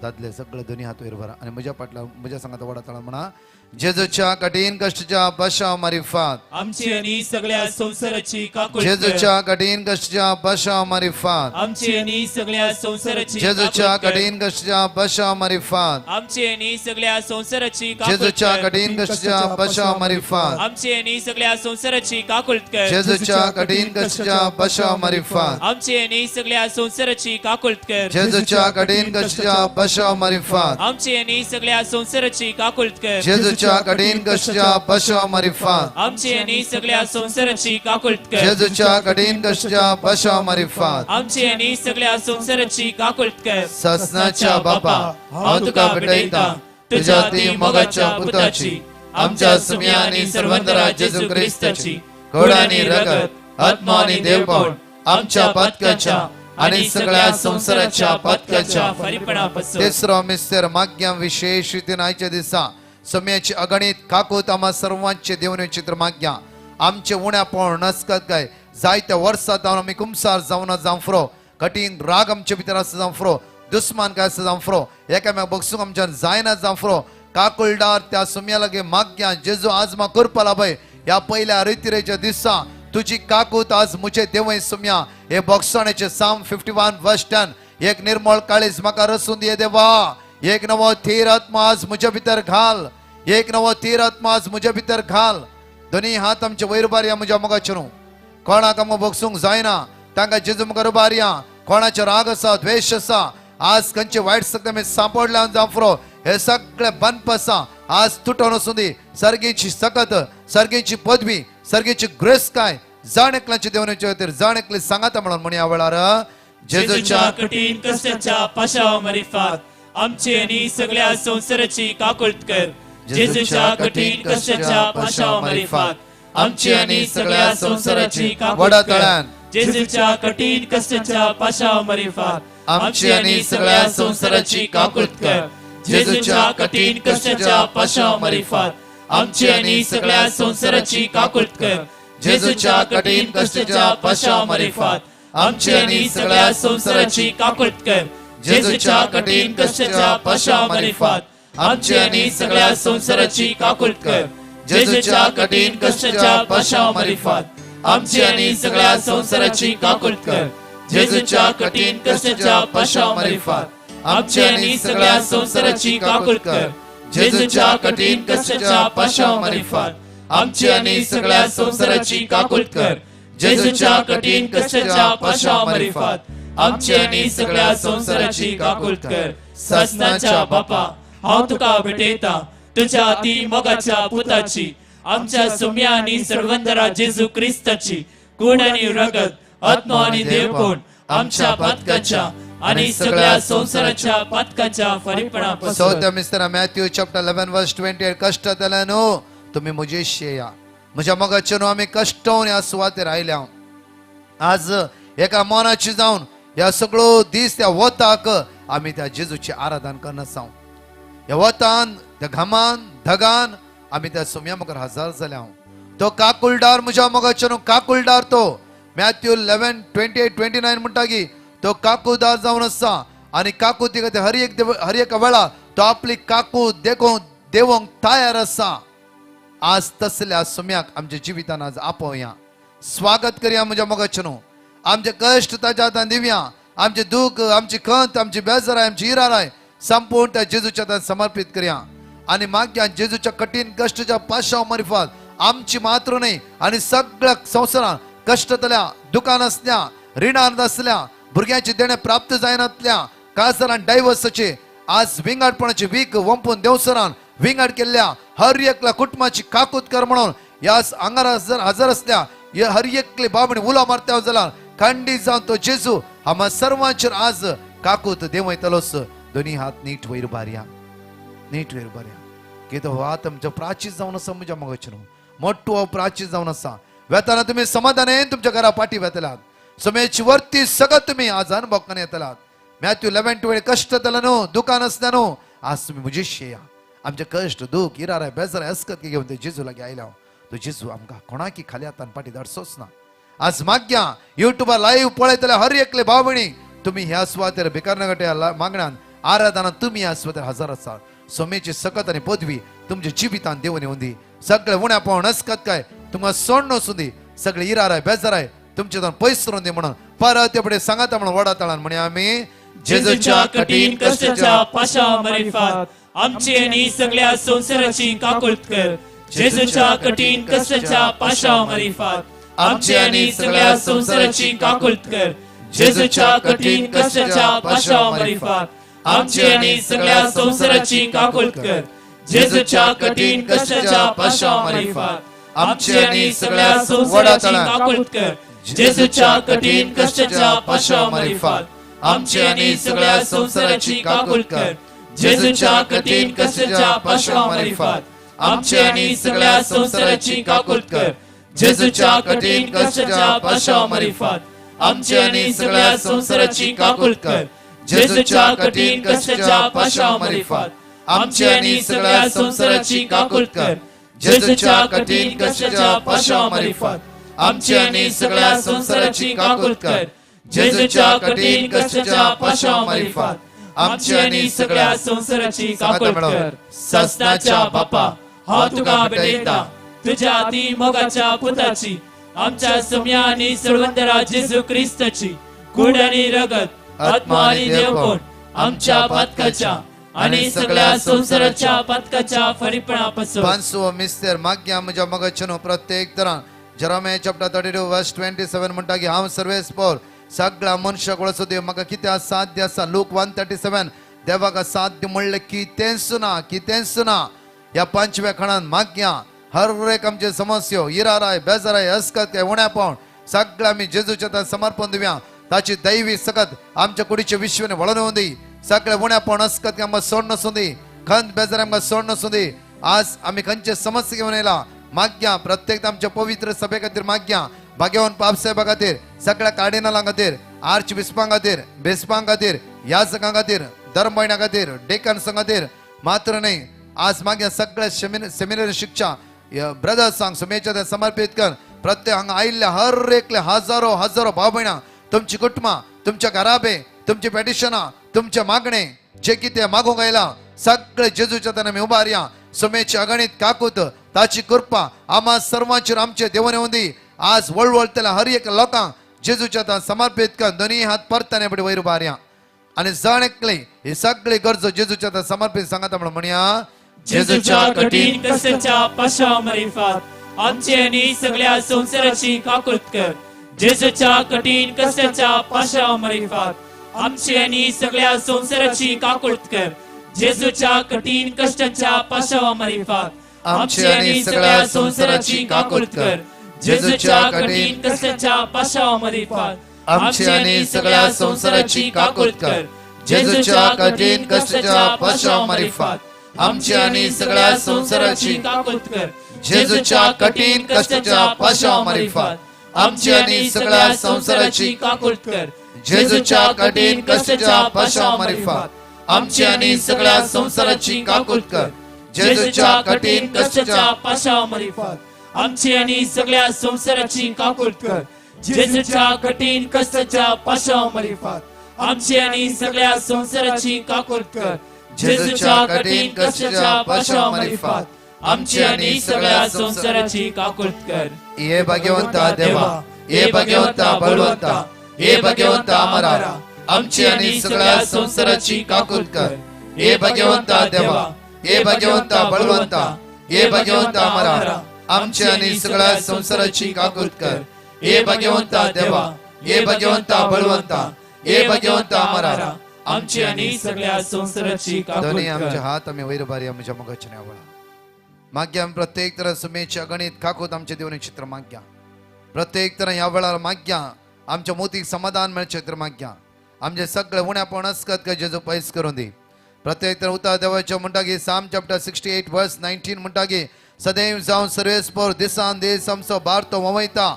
दादले सगळे दोन्ही हात वयर उबारा आनी म्हज्या फाटल्यान म्हज्या सांगात वडा तळा म्हणा, जेजूच्या कठीण कश्टाच्या पाशा मारिफात आमची आनी सगळ्या संवसाराची काकुळट कर. जेजूच्या कठीण कश्टाच्या पाशा मारिफात आमची आनी सगळ्या संवसाराची जेजूच्या काकुळट कर. कठीण कश्टाच्या पाशा मारिफात आमची आनी सगळ्या संवसाराची काकुळट जेजूच्या कर. कठीण कश्टाच्या पाशा मारिफात आमची आनी सगळ्या संवसाराची काकुळट कर. जेजूच्या कठीण कश्टाच्या पाशा मारिफात आमची आनी सगळ्या संवसाराची काकुळट कर. जेजूच्या कठीण कश्टाच्या पाशा मारिफात आमची आनी सगळ्या संवसाराची काकुळट कर. जेजूच्या कठीण कश्टाच्या पाशा मारिफात आमची आनी सगळ्या संवसाराची काकुळट कर. जेजूच्या कठीण कश्टाच्या पाशा मारिफात आमची आनी सगळ्या संवसाराची काकुळट कर. ससनाच्या बापा, हांव तुका भेटयता तुझ्या ती मोगाच्या पुताची, आमच्या सुम्या आनी सर्वंतरा जेजू क्रिस्ताची गोड आनी रगत, आत्मा आनी देवपण आमच्या पातकाच्या आनी सगळ्या संवसाराच्या पातकाच्या फारीपणापासून. तिसरो मिस्तर माग्या विशेष रितीन आयच्या दिसा सम्याची अगणित काकूत आम्हा सर्वांचे देवने चित्र माग्या आमचे उण्यापण नसकत काय जायत्या वर्सां जावन आमी कुमसार जावन जावं कठीण राग आमचे भितर आसा जावं, दुस्मान काय आसा जावं, एकामेक बगसूंक आमच्यान जायना जावं, काकुळदार त्या सुम्या लागीं माग्या जेजू आज मा करपा लाभय ह्या पयल्या रितिरेच्या दिसा तुजी काकूत आज मुझे देवय सुम्या. हे बॉक्साणेचे Psalm 51 verse 10. एक निर्मळ काळीज म्हाका रसून दिये देवा, एक नवो थीर आत्मा आज म्हज्या भितर घाल, एक नवो थीर आत्मा आज म्हज्या भितर घाल. दोन्ही हात आमचे वयर उबारया म्हज्या मोगाचें न्हू, कोणाक आमकां बगसूंक जायना तांकां जेजू मुखार उबारया. कोणाचो राग आसा, द्वेश आसा, आज खंयचे वायट सगळे आमी सांपडल्या जावं, हे सगळे बंद आसा आज तुटोन वचूं दी. सर्गीची सकत, सर्गीची पदवी, सर्गीची ग्रेस काय जाण एकल्याचे देवनेचे खातीर जाण एकले सांगाता म्हणून म्हण ह्या वेळार जेजूच्या कठीण कश्टाच्या पाशाव मारिफात आमची आनी सगळ्या संवसाराची काकुळट कर. जेजूच्या कठीण कश्टाच्या पाशाव मारिफात आमची आनी सगळ्या संवसाराची काकुळट कर. जेजूच्या कठीण कश्टाच्या पाशाव मारिफात आमची आनी सगळ्या संवसाराची काकुळट कर. जेजूच्या कठीण कश्टाच्या पाशाव मारिफात आमची आनी सगळ्या संवसाराची काकुळट कर. जेजूच्या कठीण कश्टाच्या पाशाव मारिफात आमची आनी सगळ्या संवसाराची काकुळट कर. जेजूच्या कठीण कष्टाच्या पाशा मारिफात आमची आनी सगळ्या संवसाराची काकुळट कर. जेजूच्या कठीण कष्टाच्या पाशा मारिफात आमची आनी सगळ्या संवसाराची काकुळट कर. जेजूच्या कठीण कष्टाच्या पाशा मारिफात आमची आनी सगळ्या संवसाराची काकुळट कर. जेजूच्या कठीण कष्टाच्या पाशा मारिफात आमची आनी सगळ्या संवसाराची काकुळट कर. जेजूच्या कठीण कष्टाच्या पाशा मारिफात आमची आनी सगळ्या संवसाराची काकुळट कर. सासनाच्या बापा, हांव तुका भेटयता तुझ्या अति मोगाच्या पुताची, आमच्या सुम्या आनी सर्वंदरा जेजू क्रिस्ताची कूड आनी रगत, आत्मा आनी देवकोण आमच्या पातकाच्या आनी सगळ्या संवसाराच्या पातकाच्या फारीपणा पासून. चवथ्या मिस्तर मॅथ्यू चॅप्टर 11 वर्स 28 कश्ट जाल्यार न्हू तुमी म्हजेशी येया. म्हज्या मोगाचे न्हू आमी कश्टोवन ह्या सुवातेर आयल्या. आज एका मनाची जावन ह्या सगळो दीस त्या वताक आमी त्या जेजूची आराधन करना. ह्या वतान, त्या घामान, धगान आमी त्या सोम्या मुखार हजर जाल्या. तो काकुलदार म्हज्या मोगाचे न्हू, काकुलदार तो मॅथ्यू 11:28 29 म्हणटा की तो काकूदार जावन आसा आनी काकू खातीर हर एक हर एका वेळा तो आपली काकू देखून देवोंक तयार आसा. आज तसल्या सुम्याक आमच्या जिवितान आज आपोवया, स्वागत करया म्हज्या मोगाचे न्हू. आमचे कश्ट ताच्या हातान दिवया, आमचे दुःख, आमची खंत, आमची बेजाराय, आमची इराराय संपूर्ण त्या जेजूच्या हातान समर्पित करया. आनी मागीर जेजूच्या कठीण कश्टच्या पाशाव मारिफात आमची मात्र न्हय आनी सगळ्या संवसारान कश्टांतल्या, दुकान आसल्या, रिणान आसल्या, भुरग्यांची देणे प्राप्त जायनातल्या, काळसरान डायवर्साचे आज विंगाडपणाचे वीक वंपून देवसरान विंगाड केल्ल्या हर एकल्या कुटुंबाची काकूत कर म्हणून ह्या आंगार हजर आसल्या हर एकले बाबणी उलो मारता जाल्यार खंडीत जावन तो जेजू आम्हा सर्वांचेर आज काकूत देंवयतलोच. दोनी हात नीट वयर बारया, नीट वयर बारया. की तो हात आमचो प्राचीर जावन आसा म्हज्या मोगाचेर, मोठो हो प्राचीर जावन आसा. वेताना तुमी समाधानान तुमच्या घरा पाटी वेतलात, समेची वरती सगळं तुमी आज अनुभव येतलात. मॅथ्यू 11:12 कश्ट जाल्यार न्हू, दुकान आसल्या न्हू, आज तुमी म्हजेशी येया. आमचे कश्ट, दुःख, इराराय, बेजाराय, अस्कत घेवन ते जेजू लागीं आयल्या. तो जेजू आमकां कोणाकी खाली हातान पाटी धाडचोच ना. आज माग्या युट्यूबार लायव्ह पळयतले हर एकले भाव भयणी तुमी ह्या सुवातेर भिकारनगट्या मागण्यान आराधना तुमी ह्या सुवातेर हजर आसा. सोमेची सकत आनी पदवी तुमच्या जिवितान देवून येवन दी. सगळे उण्या पावण अस्कत काय तुमकां सोडण वचूं दी. सगळे इराराय, बेजाराय तुमचे पयस करून दी म्हणून परत फुडें सांगाता म्हणून वडा तळान म्हणे आमी जेजूच्या कठीण कष्टाच्या पाशा मारिफात आमची आनी सगळ्या संवसाराची काकुळट कर. जेजूच्या कठीण कष्टाच्या पाशा मारिफात आमची आनी सगळ्या संवसाराची काकुळट कर. जेजूच्या कठीण कष्टाच्या पाशा मारिफात आमची आनी सगळ्या संवसाराची काकुळट कर. जेजूच्या कठीण कष्टाच्या पाशा मारिफात आमची आनी सगळ्या संवसाराची काकुळट कर. जेजूच्या कठीण कष्टाच्या पाशा मारिफात आमची आनी सगळ्या संवसाराची काकुळट कर. जेजूच्या कठीण कष्टाच्या पाशा मारिफात आमची आनी सगळ्या संवसाराची काकुळट कर. जेजूच्या कठीण कष्टाच्या पाशा मारिफात आमची आनी सगळ्या संवसाराची काकुळट कर. जेजूच्या कठीण कष्टाच्या पाशा मारिफात आमची आनी सगळ्या संवसाराची काकुळट कर. जेजूच्या कठीण कष्टाच्या पाशा मारिफात आमची आनी सगळ्या संवसाराची काकुळट कर. जेजूच्या कठीण कष्टाच्या पाशा मारिफात आमची आनी सगळ्या संवसाराची काकुळट कर. ससनाच्या बापा, हांव तुका भेटयता तुझ्या अति मोगाच्या पुताची, आमच्या सम्या आनी सर्वंतरा जेजू क्रिस्ताची कूड आनी रगत, आत्मा आनी देवकोण आमच्या पातकाच्या आनी सगळ्या संवसाराच्या पातकाच्या फारीपणा पासून. पांचवो मिस्तर माग्या म्हज्या मोगाचे न्हू प्रत्येक तरान जरामे चॅप्टर 32 वर्स 27 म्हणटा की हांव सर्वेस्पोर सगळ्या मनशाक वळसो देव म्हाका कितें साध्य आसा. लूक 1:37 देवाक साध्य म्हणलें कितेंच ना, कितेंच ना. ह्या पांचव्या खणान माग्या हर एक आमचे समस्यो, इराराय, बेजाराय, अस्कत, उण्या पावण सगळ्या आमी जेजूच्या हातान समर्पण दिवया. ताची दैवी सकत आमच्या कुडीचे विश्वाने वळून येवं दी. सगळे उण्या पावण अस्कत आमकां सोड नासूं दी, खंत बेजार आमकां सोड नासूं दी. आज आमी खंयचे समस्या घेवन येयला माग्या प्रत्येक आमच्या पवित्र सभे खातीर माग्या, भाग्यवान पापसाहेबा खातीर, सगळ्या कार्डिनलां खातीर, आर्च बिस्पां खातीर, बिस्पां खातीर, याजकां खातीर, धर्मभयणा खातीर, डेकन्सां खातीर मात्र न्हय आज मागीर सगळ्या सेमिनरी शिक्षा ब्रदर्सांक सुमेच्या समर्पित कर. प्रत्येक हांगा आयिल्ल्या हर एकले हजारो हजारो भाव भयणां, तुमची कुटुंबां, तुमच्या घराबे, तुमची पेटिशनां, तुमचे मागणे जे कितें मागूंक आयला सगळे जेजूच्या हातान आमी उबारया. सुमेची अगणीत काकूत ताची कृपा आम्हा सर्वांचेर आमचे देवन येवंदी. आज वळवळतल्या हर एक लोकांक जेजूच्या हातान समर्पित कर. दोन्ही हात परताने फुडें वयर उबारया आनी जण एकले ही सगळी गरजो जेजूच्या हातान समर्पित सांगता म्हणून म्हणया. जेजूच्या कठीण कष्टाच्या पाशाव मारिफात आमची आनी सगळ्या संवसाराची काकूत कर. जेजूच्या कठीण कष्टाच्या पाशाव मारिफात आमची आनी सगळ्या संवसाराची काकूत कर. जेजूच्या कठीण कष्टाच्या पाशाव मारिफात आमची आनी सगळ्या संवसाराची काकूत कर. जेजूच्या कठीण कष्टाच्या पाशाव मारिफात आमची आनी सगळ्या संवसाराची काकूत कर. जेजूच्या कठीण कष्टाच्या पाशाव मारिफात आमची आनी सगळ्या संवसाराची काकूत कर. जेजूच्या कठीण कष्टाच्या पाशाव मारिफात आमची आनी सगळ्या संवसाराची काकूत कर. जेजूच्या कठीण कष्टाच्या पाशाव मारिफात आमची आनी सगळ्या संवसाराची काकूत कर. जेजूच्या कठीण कष्टाच्या पाशाव मारिफात आमची आनी सगळ्या संवसाराची काकूत कर. जेजूच्या कठीण कष्टाच्या पाशाव मारिफात आमची आनी सगळ्या संवसाराची काकूत कर. जेजूच्या कठीण कष्टाच्या पाशाव मारिफात आमची आनी सगळ्या संवसाराची काकूत कर. ये भाग्यवंता देवा, ये भाग्यवंता बळवंता, ये भाग्यवंता अमरा, आमची आनी सगळ्या संवसाराची काकूत कर. ये भाग्यवंता देवा, ये भाग्यवंता बळवंता, ये भाग्यवंता अमरा, आमची आनी सगळ्या संवसाराची काकूत कर. ये भाग्यवंता देवा, ये भाग्यवंता बळवंता, ये भाग्यवंता अमरा, आमची आनी सगळ्या संवसाराची काकूत दोन्ही आमचे कर. हात आम्ही वयर भारी आमच्या मुखाचे आवडा माग्या. आमी प्रत्येक तरा सुमेच्या गणित काकूत आमचे देवनी चित्र माग्या. प्रत्येक तरा ह्या वेळार माग्या आमच्या मोतीक समाधान मेळचें तर माग्या. आमचे सगळे उण्यापण अस्कत काय जेजू पयस करून दी. प्रत्येक तरा उतार देवाच्यो म्हणटा की साम चॅप्टर 68 वर्स 19 म्हणटा की सदैव जावन सर्वेस्पोर दिसान दीस आमचो भारतो वमयता.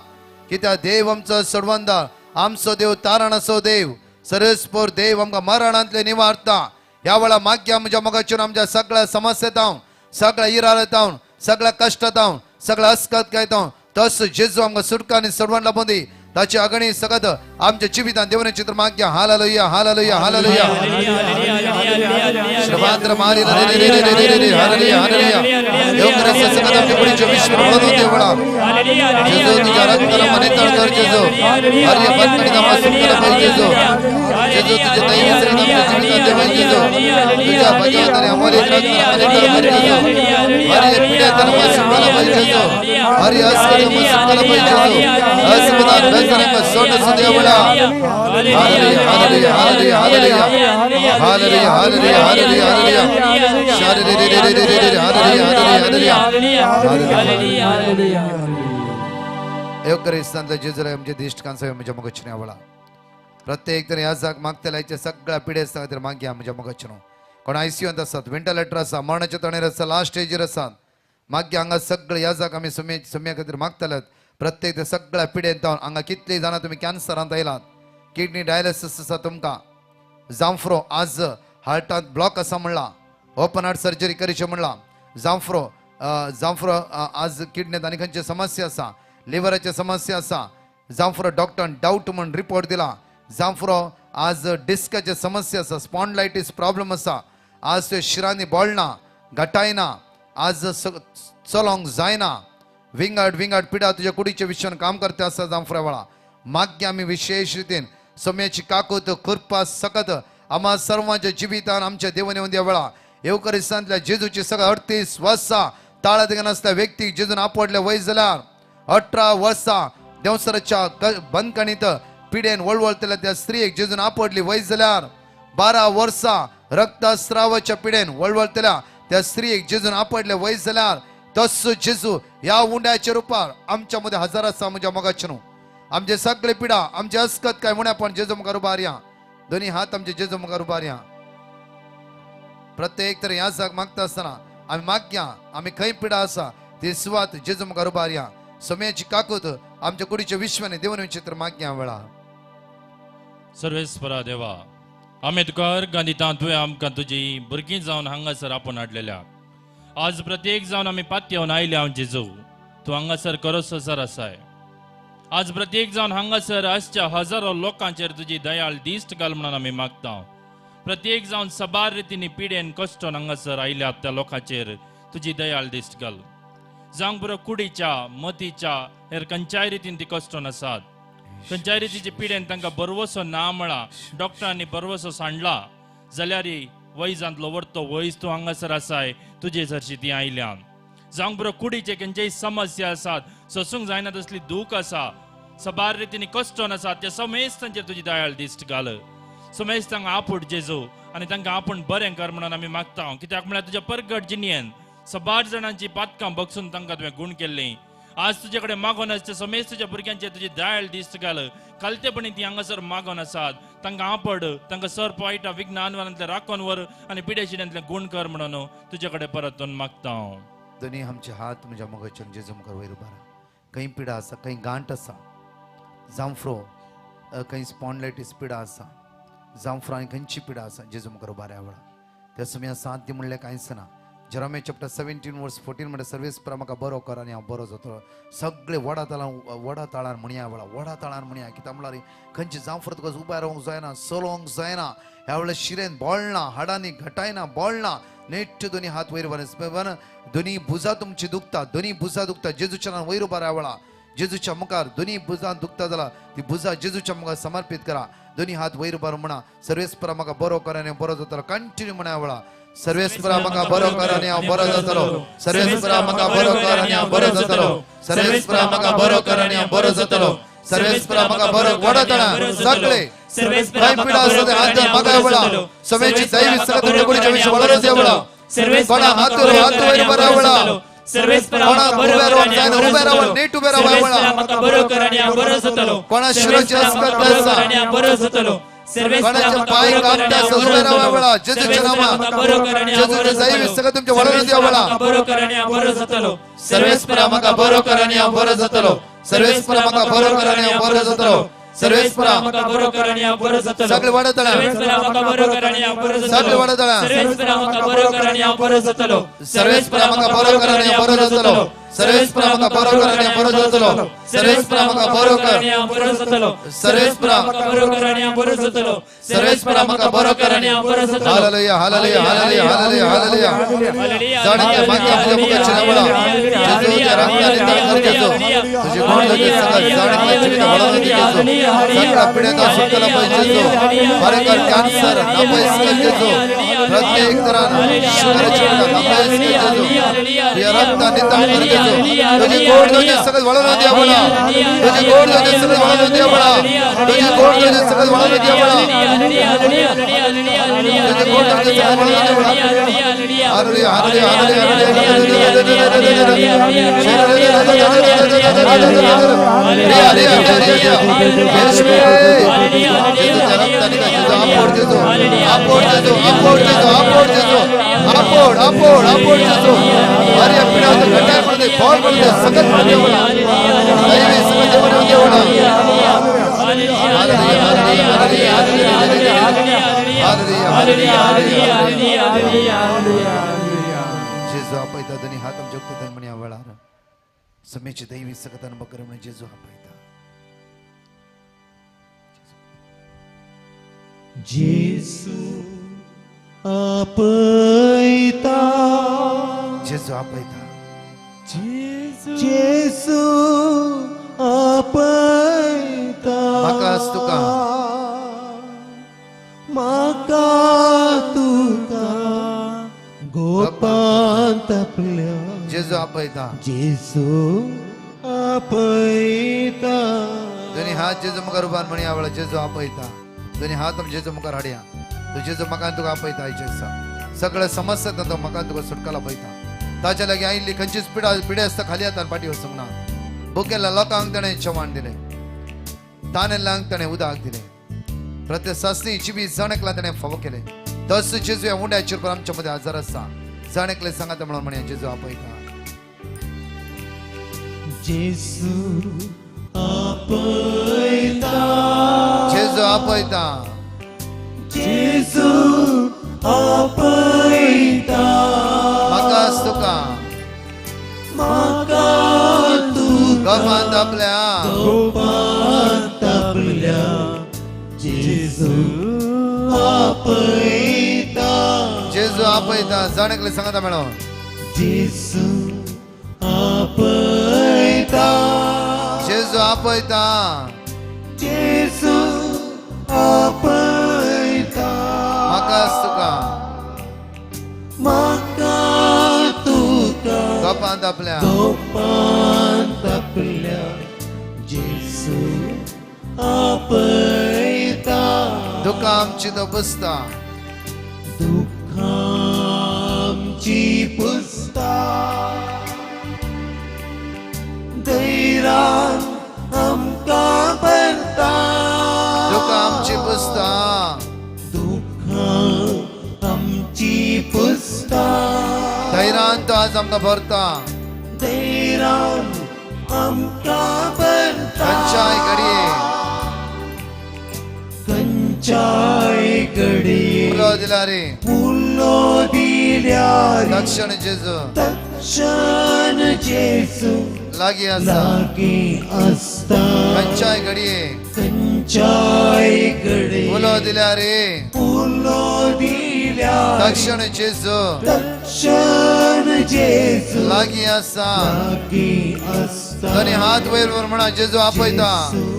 कित्याक देव आमचो सोडवंदार, आमचो देव तारण असो देव, सर्वेस्पोर देव आमकां मरणांतले निवारता. ह्या वेळार माग्या म्हज्या मोगाचेर आमच्या सगळ्या समस्येतावन, सगळ्या इराळतावन, सगळ्या कश्टातावन, सगळ्या अस्कत कायतावन तस जेजू आमकां सुटका आनी सोडवण लाबून दी. ताची अगणी सगत आमच्या जिवितान देवने चित्र माग्या. Hallelujah, hallelujah, hallelujah. श्रवांतर मारी रे रे रे रे रे रे. Hallelujah, hallelujah. देव क्रिस्त सगत आमच्या कुडीचे विश्व म्हणून देवळा जेजू तुझ्या रक्ताला मनेतळ कर जेजू. हर एक बंधनात आम्हा सुटका पाहिजे जेजू. जेजू तुझ्या दयेने सगळं आमच्या जीवितात देवाय जेजू. तुझ्या भगवंताने अमोल एक रक्ताला मनेतळ कर जेजू. हर एक पिढ्यात आम्हा सुटका पाहिजे जेजू. हर एक अस्कत आम्हा सुटका पाहिजे जेजू. अस्पताल बेसरांना सोड देवळा. Hallelujah, hallelujah, hallelujah, hallelujah, hallelujah, hallelujah, hallelujah, hallelujah. शारे रे रे रे रे रे रे. Hallelujah, hallelujah, hallelujah. एवकरिस्तांतल्या जेजूला आमचे दिश्ट कांसावे म्हज्या मुखाचे आवडा. प्रत्येक तर ह्या जाग मागतल्याच्या सगळ्या पिडेस्तां खातीर मागया म्हज्या मुखाचे. कोण आयसीयूंत आसात, व्हेंटिलेटर आसा, मरणाच्या तणेर आसा, लास्ट स्टेजीर आसात, मागया हांगा सगळे ह्या जाग आमी सुम्या खातीर मागतल्यात. प्रत्येक तर सगळ्या पिडेंत हांगा कितले जाणां तुमी कॅन्सरांत आयलात, किडनी डायलिसीस आसा तुमकां, जांफ्रो आज हार्टांत ब्लॉक आसा म्हणला, ओपन हार्ट सर्जरी करची म्हणला, जांफ्रो जांफ्रो आज किडनीत आनी खंयची समस्या आसा, लिव्हराची समस्या आसा, जांफ्रो डॉक्टरान डावट म्हूण रिपोर्ट दिला, जांफ्रो आज डिस्काची समस्या आसा, स्पॉन्डलायटीस प्रॉब्लम आसा, आज ते शिरांनी बोळना, घटायना, आज चलोंक जायना, विंगड विंगड पिडा तुज्या कुडीच्या विशयान काम करता आसा जांफ्रा वेळा मागीर आमी विशेष रितीन सम्याची काकूत कृपा सकत आम्हा सर्वांच्या जिवितान आमच्या देवन येवन त्या वेळा येवकरिस्तांतल्या जेजूची सगळं 38 वर्सां ताळ्यात नासल्या व्यक्तीक जेजून आपडले वय जाल्यार 18 वर्सां देंवसराच्या बंदखणीत पिडेन वळवळतल्या त्या स्त्रियेक जेजून आपडली वय जाल्यार 12 वर्सां रक्तस्रावाच्या पिडेन वळवळतल्या त्या स्त्रियेक जेजून आपडले वय जाल्यार तस जेजू ह्या उंड्याच्या रुपार आमच्या मध्ये हजारां आसा म्हज्या मोगाचे न्हू. आमचे सगळे पिडा आमचे अस्कत काय म्हण्या पण जेजू मुखार उबारया. दोन्ही हात आमचे जेजू मुखार उबारया. प्रत्येक तर ह्या जाग मागता आसतना आमी मागया आमी खंय पिडा आसा ती सुवात जेजू मुखार उबारया. समयाची काकूत आमच्या कुडीच्या विश्वाने देवन चित्र मागया वेळा. सर्वेस्परा देवा, आमी तुका अर्गां दिता, तुवें आमकां तुजी भुरगीं जावन हांगासर आपोवन हाडलेल्या. आज प्रत्येक जावन आमी पातयेवन आयले हांव जेजू, तूं हांगासर करोसो सर आसाय. आज प्रत्येक जावन हांगासर आसच्या हजारो लोकांचेर तुजी दयाळ दिश्ट घाल म्हणून आमी मागता. प्रत्येक जावन सबार रितींनी पिडेन कश्टोन हांगासर आयल्यात त्या लोकांचेर तुजी दयाळ दिश्ट घाल. जावंक पुरो कुडीच्या मतीच्या हेर खंयच्याय रितीन ती कश्टोन आसात, खंयच्याय रितीचे पिडेन तांकां बरवसो ना म्हळा, डॉक्टरांनी बरवसो सांडला जाल्यार वैजांतलो वर्तो वैज तूं हांगासर आसाय, तुजे सरशी ती आयल्या. जावंक पुरो कुडीचे खंयचेय समस्या आसात, सोसूंक जायना तसली दूख आसा, सबार रितींनी कश्टोन आसात, त्या समेस्तांचेर तुजी दयाळ दिश्ट घाल. समेस्तांक आपूट जेजू आनी तांकां आपूण बरें कर म्हणून आमी मागता. कित्याक म्हळ्यार तुज्या परगट जिणयेन सबार जाणांची पातकां बगसून तांकां तुवें गूण केल्ली. आज तुजे कडेन मागोन आसचे समेस्त तुज्या भुरग्यांचे तुजी दयाळ दिश्ट घाल. खालतेपणी ती हांगासर मागोन आसात, तांकां आपड, तांकां सर्प वायटा विघ्नांतलें राखोन व्हर आनी पिडेशिड्यांतलें गूण कर म्हणून तुजे कडेन परतून मागता. दोनी आमचे हात म्हज्या मोगाचेर जेजू मुखार वयर उबारा. खंय पिडा आसा, खंय गांठ आसा, जांफ्रो, खंय स्पॉन्डलायटीस पिडा आसा, जांफ्रो आनी खंयची पिडा आसा, जेजू मुखार उबारा वेळा त्या समया साध्य म्हणलें कांयच ना. जेरोमे चॅप्टर 17 वर्स 14 म्हणटा सर्वेस्परा म्हाका बरो कर आनी हांव बरो जातलो. सगळे वडा ताळार म्हणया वेळा, वडा ताळार म्हणया. कित्याक म्हणल्यार खंयची जांफ्रो तुका उबे रावंक जायना, चलोवंक जायना, ह्या वेळार शिरेन बोळना, हाडांनी घटायना, बोळना. नेट दोनी हात वयर उबार, दोनी भुजां तुमची दुखता, दोनी भुजां दुखता, जेजूच्या नांवान वयर उबार वेळा जेजूच्या मुखार दोनी भुजां दुखता जाल्यार ती भुजां जेजूच्या मुखार समर्पीत करा. दोनी हात वयर उबार म्हणा सर्वेस्परा म्हाका बरो कर आनी बरो जातलो. कंटिन्यू म्हणा वेळा सर्वेस्परा म्हाका बरो कर आनी हांव बरो जातलो. सर्वेस्परा म्हाका बरो कर आनी हांव बरो जातलो. सर्वेस्परा म्हाका बरो कर आनी हांव बरो जातलो. सर्वेस्परा म्हाका बरो वडा तळा सगळे काय पिडा आसा ते हात धर मागाय वेळा समेची दैवी सगळं तुमच्या कुडीच्या विशीं वळरच वेळा कोणा हात हात वयर उबारा वेळा कोणा उबे रावंक जायना, उबे रावन नीट उबे रावा वेळा कोणा शिरोची अस्कत आसा, कोणाचे पांय कापता आसा, उबे रावा वेळा जेजूच्या नांवान जेजूच्या दैवी सगळं तुमच्या वळरच वेळा सर्वेस्परा म्हाका बरो कर आनी हांव बरो जातलो. सर्वेस्परा म्हाका बरो कर आनी हांव बरो जातलो. सर्वेस्परा म्हाका बरो कर आनी हांव बरो जातलो. सगळे वडा तळा, सर्वेस्परा म्हाका बरो कर आनी हांव बरो जातलो. सगळे वडा तळा, सर्वेस्परा म्हाका बरो कर आनी हांव बरो जातलो. सर्वेस्परा म्हाका बरो कर आनी हांव बरो जातलो. सर्वेस्परा म्हाका बरो कर आनी हांव बरो जातलो. सर्वेस्परा म्हाका बरो कर आनी हांव बरो जातलो. सर्वेस्परा म्हाका बरो कर आनी हांव बरो जातलो. सर्वेस्परा म्हाका बरो कर आनी हांव बरो जातलो. Hallelujah, hallelujah, hallelujah, hallelujah, hallelujah. जाणें मागीर आमच्या मुखाचेर वेळा जेजूच्या रक्तान नितळ कर जेजू, तुजे गुण तुजे सगळं जाणें जिवीत वळोवन दी जेजू, सगळ्या पिड्यांक सुटकाला पळय जेजू, बरें कर कॅन्सर नापयस कर जेजू, प्रत्येक तरान शुगराची पिडा नापयस कर जेजू, तुज्या रक्तान नितळ कर जेजू, तुजे गोड तुजे सगळं वळोवन दी वेळा, तुजे गोड तुजे सगळं वळोवन दी वेळा, तुजे गोड तुजे सगळं वळोवन दी वेळा, तुजे गोड तुजे सगळं वळोवन दी वेळा. Hallelujah, hallelujah, hallelujah, जेजू आपयता दोनी हात आमच्या उक्ते म्हण वेळार समेची दैवी सकतान बकर म्हण जेजू आपयता. जेजू आपयता, जेजू आपयता, जेजू आपयता. म्हाका तुका, म्हाका तुका गोपांत आपल्या जेजू आपयता, जेजू आपयता. दोनी हात जेजू मुखार उबार म्हणया वेळा जेजू आपयता. दोनी हात आम जेजू मुखार हाडया. तूं जेजू म्हाका तुका आपयता. आयचे दिसा सगळें समस्या तो म्हाका तुका सुटकाला पळयता. ताच्या लागीं आयिल्ली खंयचीच पिडा पिडे आसता खाली हातान फाटीं वचूंक ना. भुकेल्ल्या लोकांक ताणें जेवण दिलें, तानेल्ल्यांक ताणें उदक दिलें, प्रत्येक सासणी जिवी जण एकला ताणें फावो केलें. तस जेजू ह्या उंड्याचेर पण आमच्या मदें हजर आसा. जण एकले सांगाता म्हणून म्हणया जेजू आपयता. जेजू आपयता, जेजू आपयता, जेजू आपयता. म्हाका तुका, म्हाका तुका गोपांत आपल्या, गोपांत आपल्या जेजू आपयता. आपयता. जाण एकले सांगता मेळोन. जेजू आपयता. जेजू आपयता. जेजू आपयता. म्हाकाच तुका. म्हाका तुका. गोपांत आपल्या. गोपांत आपल्या. जेजू आपयता. दुकां आमची तो पुसता. दुःखां आमची पुसता. धैरान आमकां भरता. दुकां आमची पुसता. दुःखां आमची पुसता. धैरान तो आज आमकां भरता. धैरान आमकां भरता. खंयच्याय घडये. खंयच्याय घडये. उलो दिला रे. उलो दिल्यार. दक्षिण जेजू. तक्षण जेजू. लागीं आसा. लागीं आसता. खंयच्याय घडये. खंयच्याय घडये. उलो दिल्या रे. उलो दिल्यार. दक्षिण जेजू. तक्षण जेजू. लागीं आसा. लागीं आसता. दोनी हात वयर वर म्हणा, जेजू आपयता. जेजू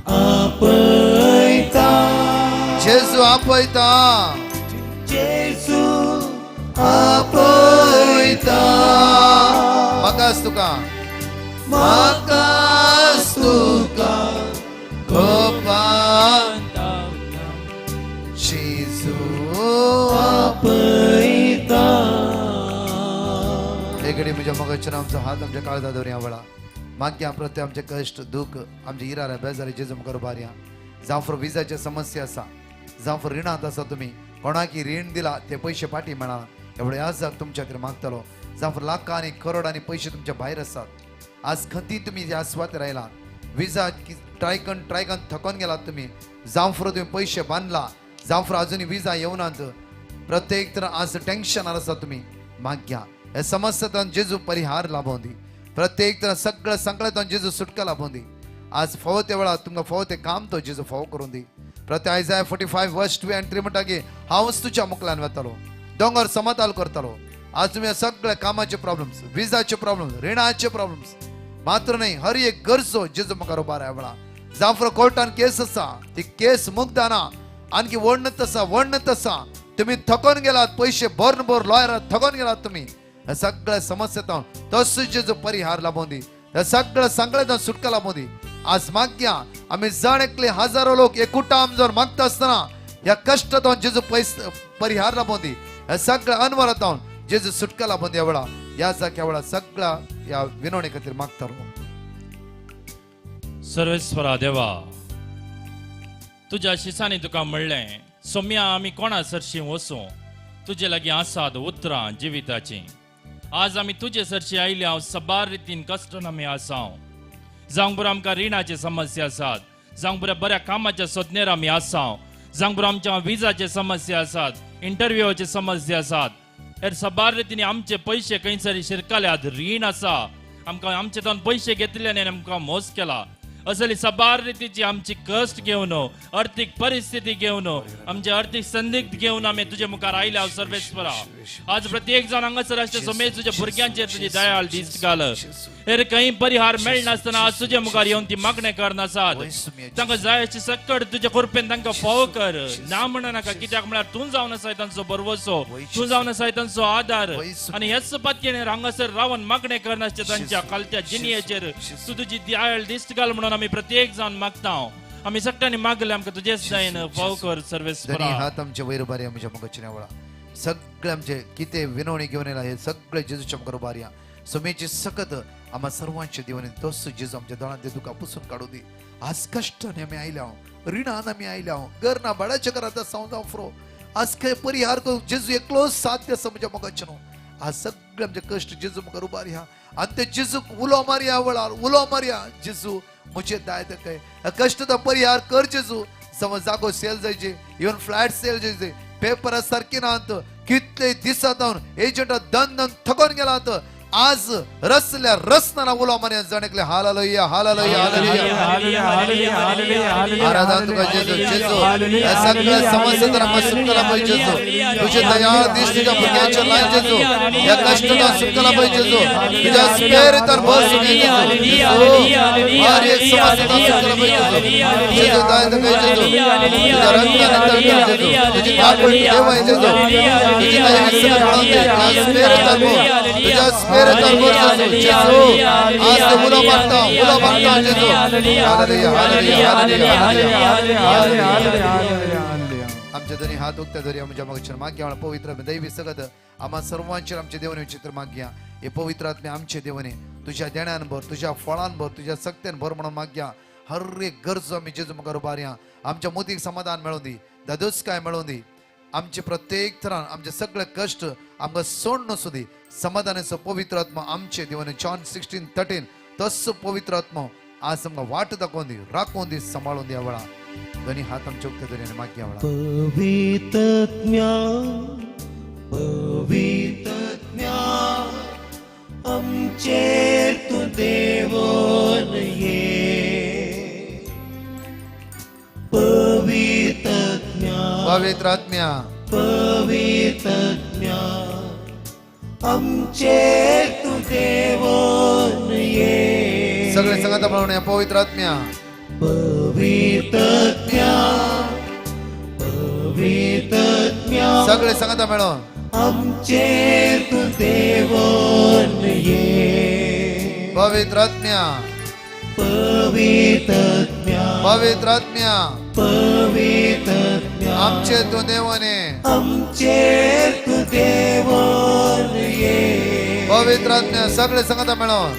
आपयता. जेजू आपयता. जेजू आपयता. म्हाकाच तुका. म्हाकाच तुका. गोपांत जेजू आपयता. हे घडी म्हज्या मोगाचेर आमचो हात आमच्या काळजा दवरया वेळा मागया. प्रत्येक आमचे कश्ट दुःख आमचे इरारे बेजारी जेजू मुखार उबारया. जावं फॉर विजाचे समस्या आसा, जावं फॉर रिणांत आसा तुमी, कोणाकी रीण दिला ते पयशे फाटी मेळना, एवढे आजाक तुमच्या खातीर मागतलो. जावं फॉर लाखांनी करोडांनी पयशे तुमच्या भायर आसात, आज खंती तुमी ह्या सुवातेर आयला, विजा ट्रायकन ट्रायकन थकोन गेलात तुमी, जावं फॉर तुमी पयशे बांदला, जावं फॉर अजूनय विजा येवनात, प्रत्येक तर आज टेन्शनार आसा तुमी, मागया ह्या समस्येंतल्यान जेजू परिहार लाभोवं दी. प्रत्येक तर सगळ्या संकटांतल्यान जेजू सुटका लाभोवं दी. आज फावो त्या वेळार तुमकां फावो तें काम तो जेजू फावो करून दी. प्रत्येक Isaiah 45 verse 2 and 3 म्हणटा की हांवच तुज्या मुखल्यान वतालो, दोंगर समताल करतालो. आज तुमी सगळ्या कामाचे प्रॉब्लम्स, विजाचे प्रॉब्लम्स, रिणाचे प्रॉब्लम्स मात्र न्हय, हर एक गरजो जेजू मुखार उबार वेळा. जावं कोर्टान केस आसा, ती केस मुगदाना आणखी वडणत आसा, वडणत आसा, तुमी थकोन गेलात, पयशे भरून भर लॉयरात थकोन गेलात तुमी, ह्या सगळ्या समस्येंत तसो जेजू परिहार लाभोवं दी. ह्या सगळ्या संकटांतल्यान सुटका लाभोवं दी. आज मागया आमी जाण एकले हजारो लोक एकूटाम जर मागता आसतना ह्या कश्टांतल्यान जेजू पयस परिहार लाभोवं दी. ह्या सगळ्या अनवरांतल्यान जेजू सुटका लाभोवं दी. ह्या वेळा ह्या जाग्या वेळा सगळ्या ह्या विनवणी खातीर मागता. सर्वेस्वरा देवा, तुज्या शिसांनी तुका म्हणलें, सोम्या आमी कोणा सरशी वचूं, तुजे लागीं आसात उतरां जिविताचीं. आज आमी तुजे सरशी आयले हांव सबार रितीन कश्टान आमी आसा. जावंक बरो आमकां रिणाचे समस्या आसात, जावंक बऱ्या बऱ्या कामाच्या सोदनेर आमी आसा, जावंक बरो आमच्या विजाचे समस्या आसात, इंटरव्यूचे समस्या आसात, हेर सबार रितीन आमचे पयशे खंयसर शिरकल्यात, रीण आसा आमकां, आमचे तावन पयशे घेतले आनी आमकां मोस केला. असली सबार रितीची आमची कश्ट घेवन, अर्थीक परिस्थिती घेवन, आमची अर्थीक संदिग्ध घेवन आमी तुजे मुखार आयल्या सर्वेस्वरा. आज प्रत्येक जाण हांगासर आसचे सोमेज तुज्या भुरग्यांचेर तुजी दयाळ दिश्ट घाल. हेर खंय परिहार मेळनासतना आज तुजे मुखार येवन ती मागणें करनासात, तांकां जाय अशी सक्कड तुजे कृपेन तांकां फावो कर. ना म्हणना नाका, कित्याक म्हळ्यार तूं जावन आसाय तांचो भरवसो, तूं जावन आसाय तांचो आदार. आनी हेच पातयेन हांगासर रावन मागणें करनासचे तांच्या खालत्या जिणयेचेर तूं तुजी दयाळ दिश्ट घाल म्हणून आमी प्रत्येक जाण मागता. आमी सगळ्यांनी मागले आमकां तुजेच जायन फावो कर सर्वेस्वरा. दोनी हात आमचे वयर उबारया म्हज्या मुखाचेर वेळा सगळे आमचे कितें विनवणी घेवन येयला हे सगळे जेजूच्या मुखार उबारया. सुमेची सकत आम्हा सर्वांचे दिवन तोच जेजू आमच्या दोळ्यांत ते दुकां पुसून काडू दी. आज कश्टान आमी आयल्या, रिणान आमी आयल्या, घर ना भाड्याच्या घरांत आसा जावं फ्रो, आज खंय परिहार करूंक जेजू एकलोच साध्य आसा म्हज्या मुखाचेर न्हू. आज सगळे आमचे कश्ट जेजू मुखार उबारया आनी ते जेजूक उलो मारया, वेळार उलो मारया, जेजू म्हजे दाय काय कश्ट परिहार कर जेजू. समज जागो सेल जायचे, इवन फ्लॅट सेल जायचे, पेपरा सारकी ना, कितले दिसात एजंट दन दन थकोन गेलात. आज रसल्या रसना उलो मारया जाण एकले हालेलुया हालेलुया हालेलुया. आराधना तुका जेजू जेजू. ह्या सगळ्या समस्या आमकां सुटका पळय जेजू. तुजे दयाळ दीस तुज्या भुरग्यांचे लाय जेजू. ह्या कश्टान सुटका पळय जेजू. तुज्या स्पिरिटान भर सुटका जेजू. हर एक समस्या सुटका पळय जेजू. जेजू दया तुका जेजू. तुज्या रक्तान तळकर जेजू. तुजी काकूट देवाय जेजू. तुजी दया सगळं मेळोवन दे. तुज्या स्पिरिटान भर, तुज्या स्पिरिटान भर जेजू. जेजू आज ते उलो मारता, उलो मारता जेजू. Hallelujah hallelujah hallelujah hallelujah. आमचे दोन्ही हात उक्ते धरया म्हज्या मागच्या मागया पवित्र दैवी सगत आम्हा सर्वांचेर आमचे देवने चित्र मागया. हे पवित्र आत्मे आमचे देवने तुझ्या देण्यान भर, तुझ्या फळान भर, तुझ्या सक्त्यान भर म्हणून मागया. हर एक गरजो आमी जेजू मुखार उबारया. आमच्या मोतीक समाधान मेळोवन दी, दादोसकाय मेळोवन दी. आमचे प्रत्येक थरान आमचे सगळे कश्ट आमकां सोड नसूं दी. समाधानाचो पवित्र आत्मा आमचे देवने जॉन 16:13 तसो पवित्र आत्मा आज आमकां वाट दाखोवन दी, राखोवन दी, सांबाळून दी. वेळा दोन्ही हात आमचे उक्ते धरया आनी मागया वेळा. पवित्रज्ञा पवित्रज्ञा आमचेर तूं देवोन ये. पवित्रज्ञा पवित्र आत्म्या पवित्रज्ञा आमचेर तूं देवोन ये. सगळे सांगता म्हणून पवित्र आत्म्या पवित्रज्ञा पवित्रज्ञा सगळे सांगता मेळोन आमचेर तूं देवोन ये. पवित्र आत्म्या पवित्रज्ञा पवित्र आत्म्या पवित्रज्ञा आमचे तूं देवने आमचेर तूं देवोन ये. पवित्र आत्म्या सगळे सांगता मेळोन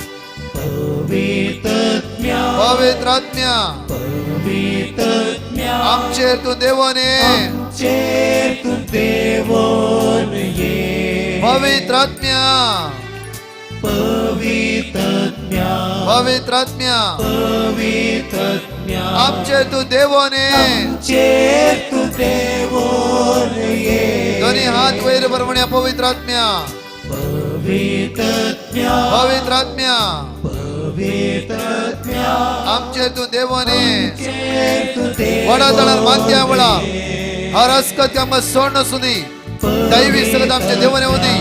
पवित्रज्ञा पवित्र आत्म्या पवित्रज्ञा आमचेर तूं देवने आमचेर तूं देवोन ये. पवित्र आत्म्या पवित्रज्ञा पवित्र आत्म्या पवित्रज्ञा आमचेर तूं देवने आमचेर तूं देवोन ये. दोन्ही हात वयर बरवण्या पवित्र आत्म्या पवित्रज्ञा पवित्र आत्म्या पवित्रज्ञा आमचेर तूं देवने. आमचेर तूं वडा तळार मागया वेळा हर अस्कत आमकां सोड नसूं दी. दैवी सगळं आमचे देवने होती.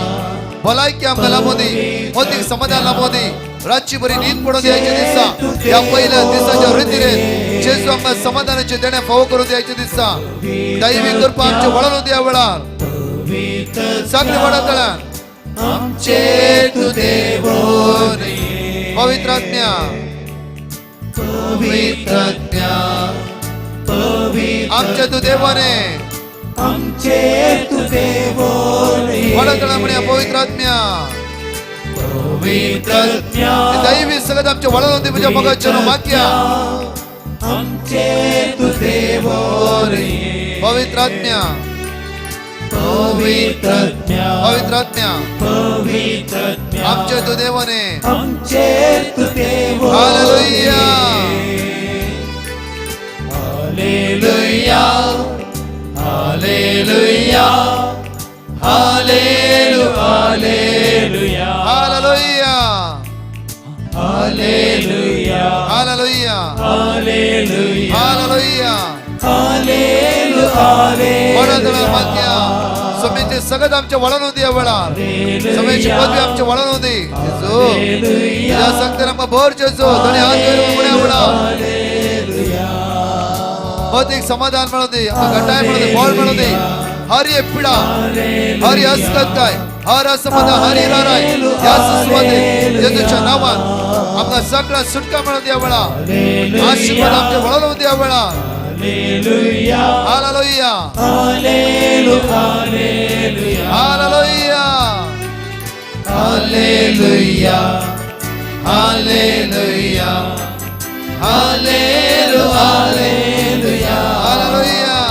भलायकी आमकां लाभों दी, मोतीक समाधान लाभों दी. रातची बरी न्हीद पडून द्यायचे दिसा. ह्या पयल्या दिसाच्या रितीरेन जेजू आमकां समाधानाचे देणे फावो करून द्यायचे दिसा. दैवी कृपा आमचे वळोवन दिया वेळार सगळे वडा तळान आमचे तूं देवोन ये. पवित्र आत्म्या पवित्रज्ञा पवित्र आमचे तूं देवाने आमचे तूं देवोन ये. वडा तळान म्हणया पवित्र आत्म्या पवित्रज्ञा दैवी सगळं आमचे वळोवन दी म्हज्या मोगाच्या मागया. आमचे तूं देवोन ये. पवित्र आत्म्या पवित्रज्ञा पवित्र आत्म्या पवित्रज्ञा आमचे तूं देवाने. आमचे तूं देवोन हालेलुया. हालेलुया हालेलुया हालेलु hallelujah hallelujah hallelujah hallelujah hallelujah hallelujah हालेलु वडा तळार हालेलुया. मागया. स्वामीचे सगळं आमचे वळण होती या वेळार. स्वामीची पदवी आमचे वळण होती जेजू. तुझ्या सक्तीन आमकां भर जेजू. दोन्ही हात वयर म्हणया वेळार भौतिक समाधान मेळोवन दी, आमकां घटाय मेळोवन दी, बळ मेळोवन दी. हर एक पिडा, हर अस्कताय, हर असमाधान, हर इराराय ह्या सुवातेर जेजूच्या नांवान आमकां सगळ्या सुटका मेळोवन दिया वेळार. आशीर्वाद आमचे वळोवन दिया वेळार. हालेलुया हालेलुया हालेलु hallelujah hallelujah hallelujah hallelujah हालेलु hallelujah hallelujah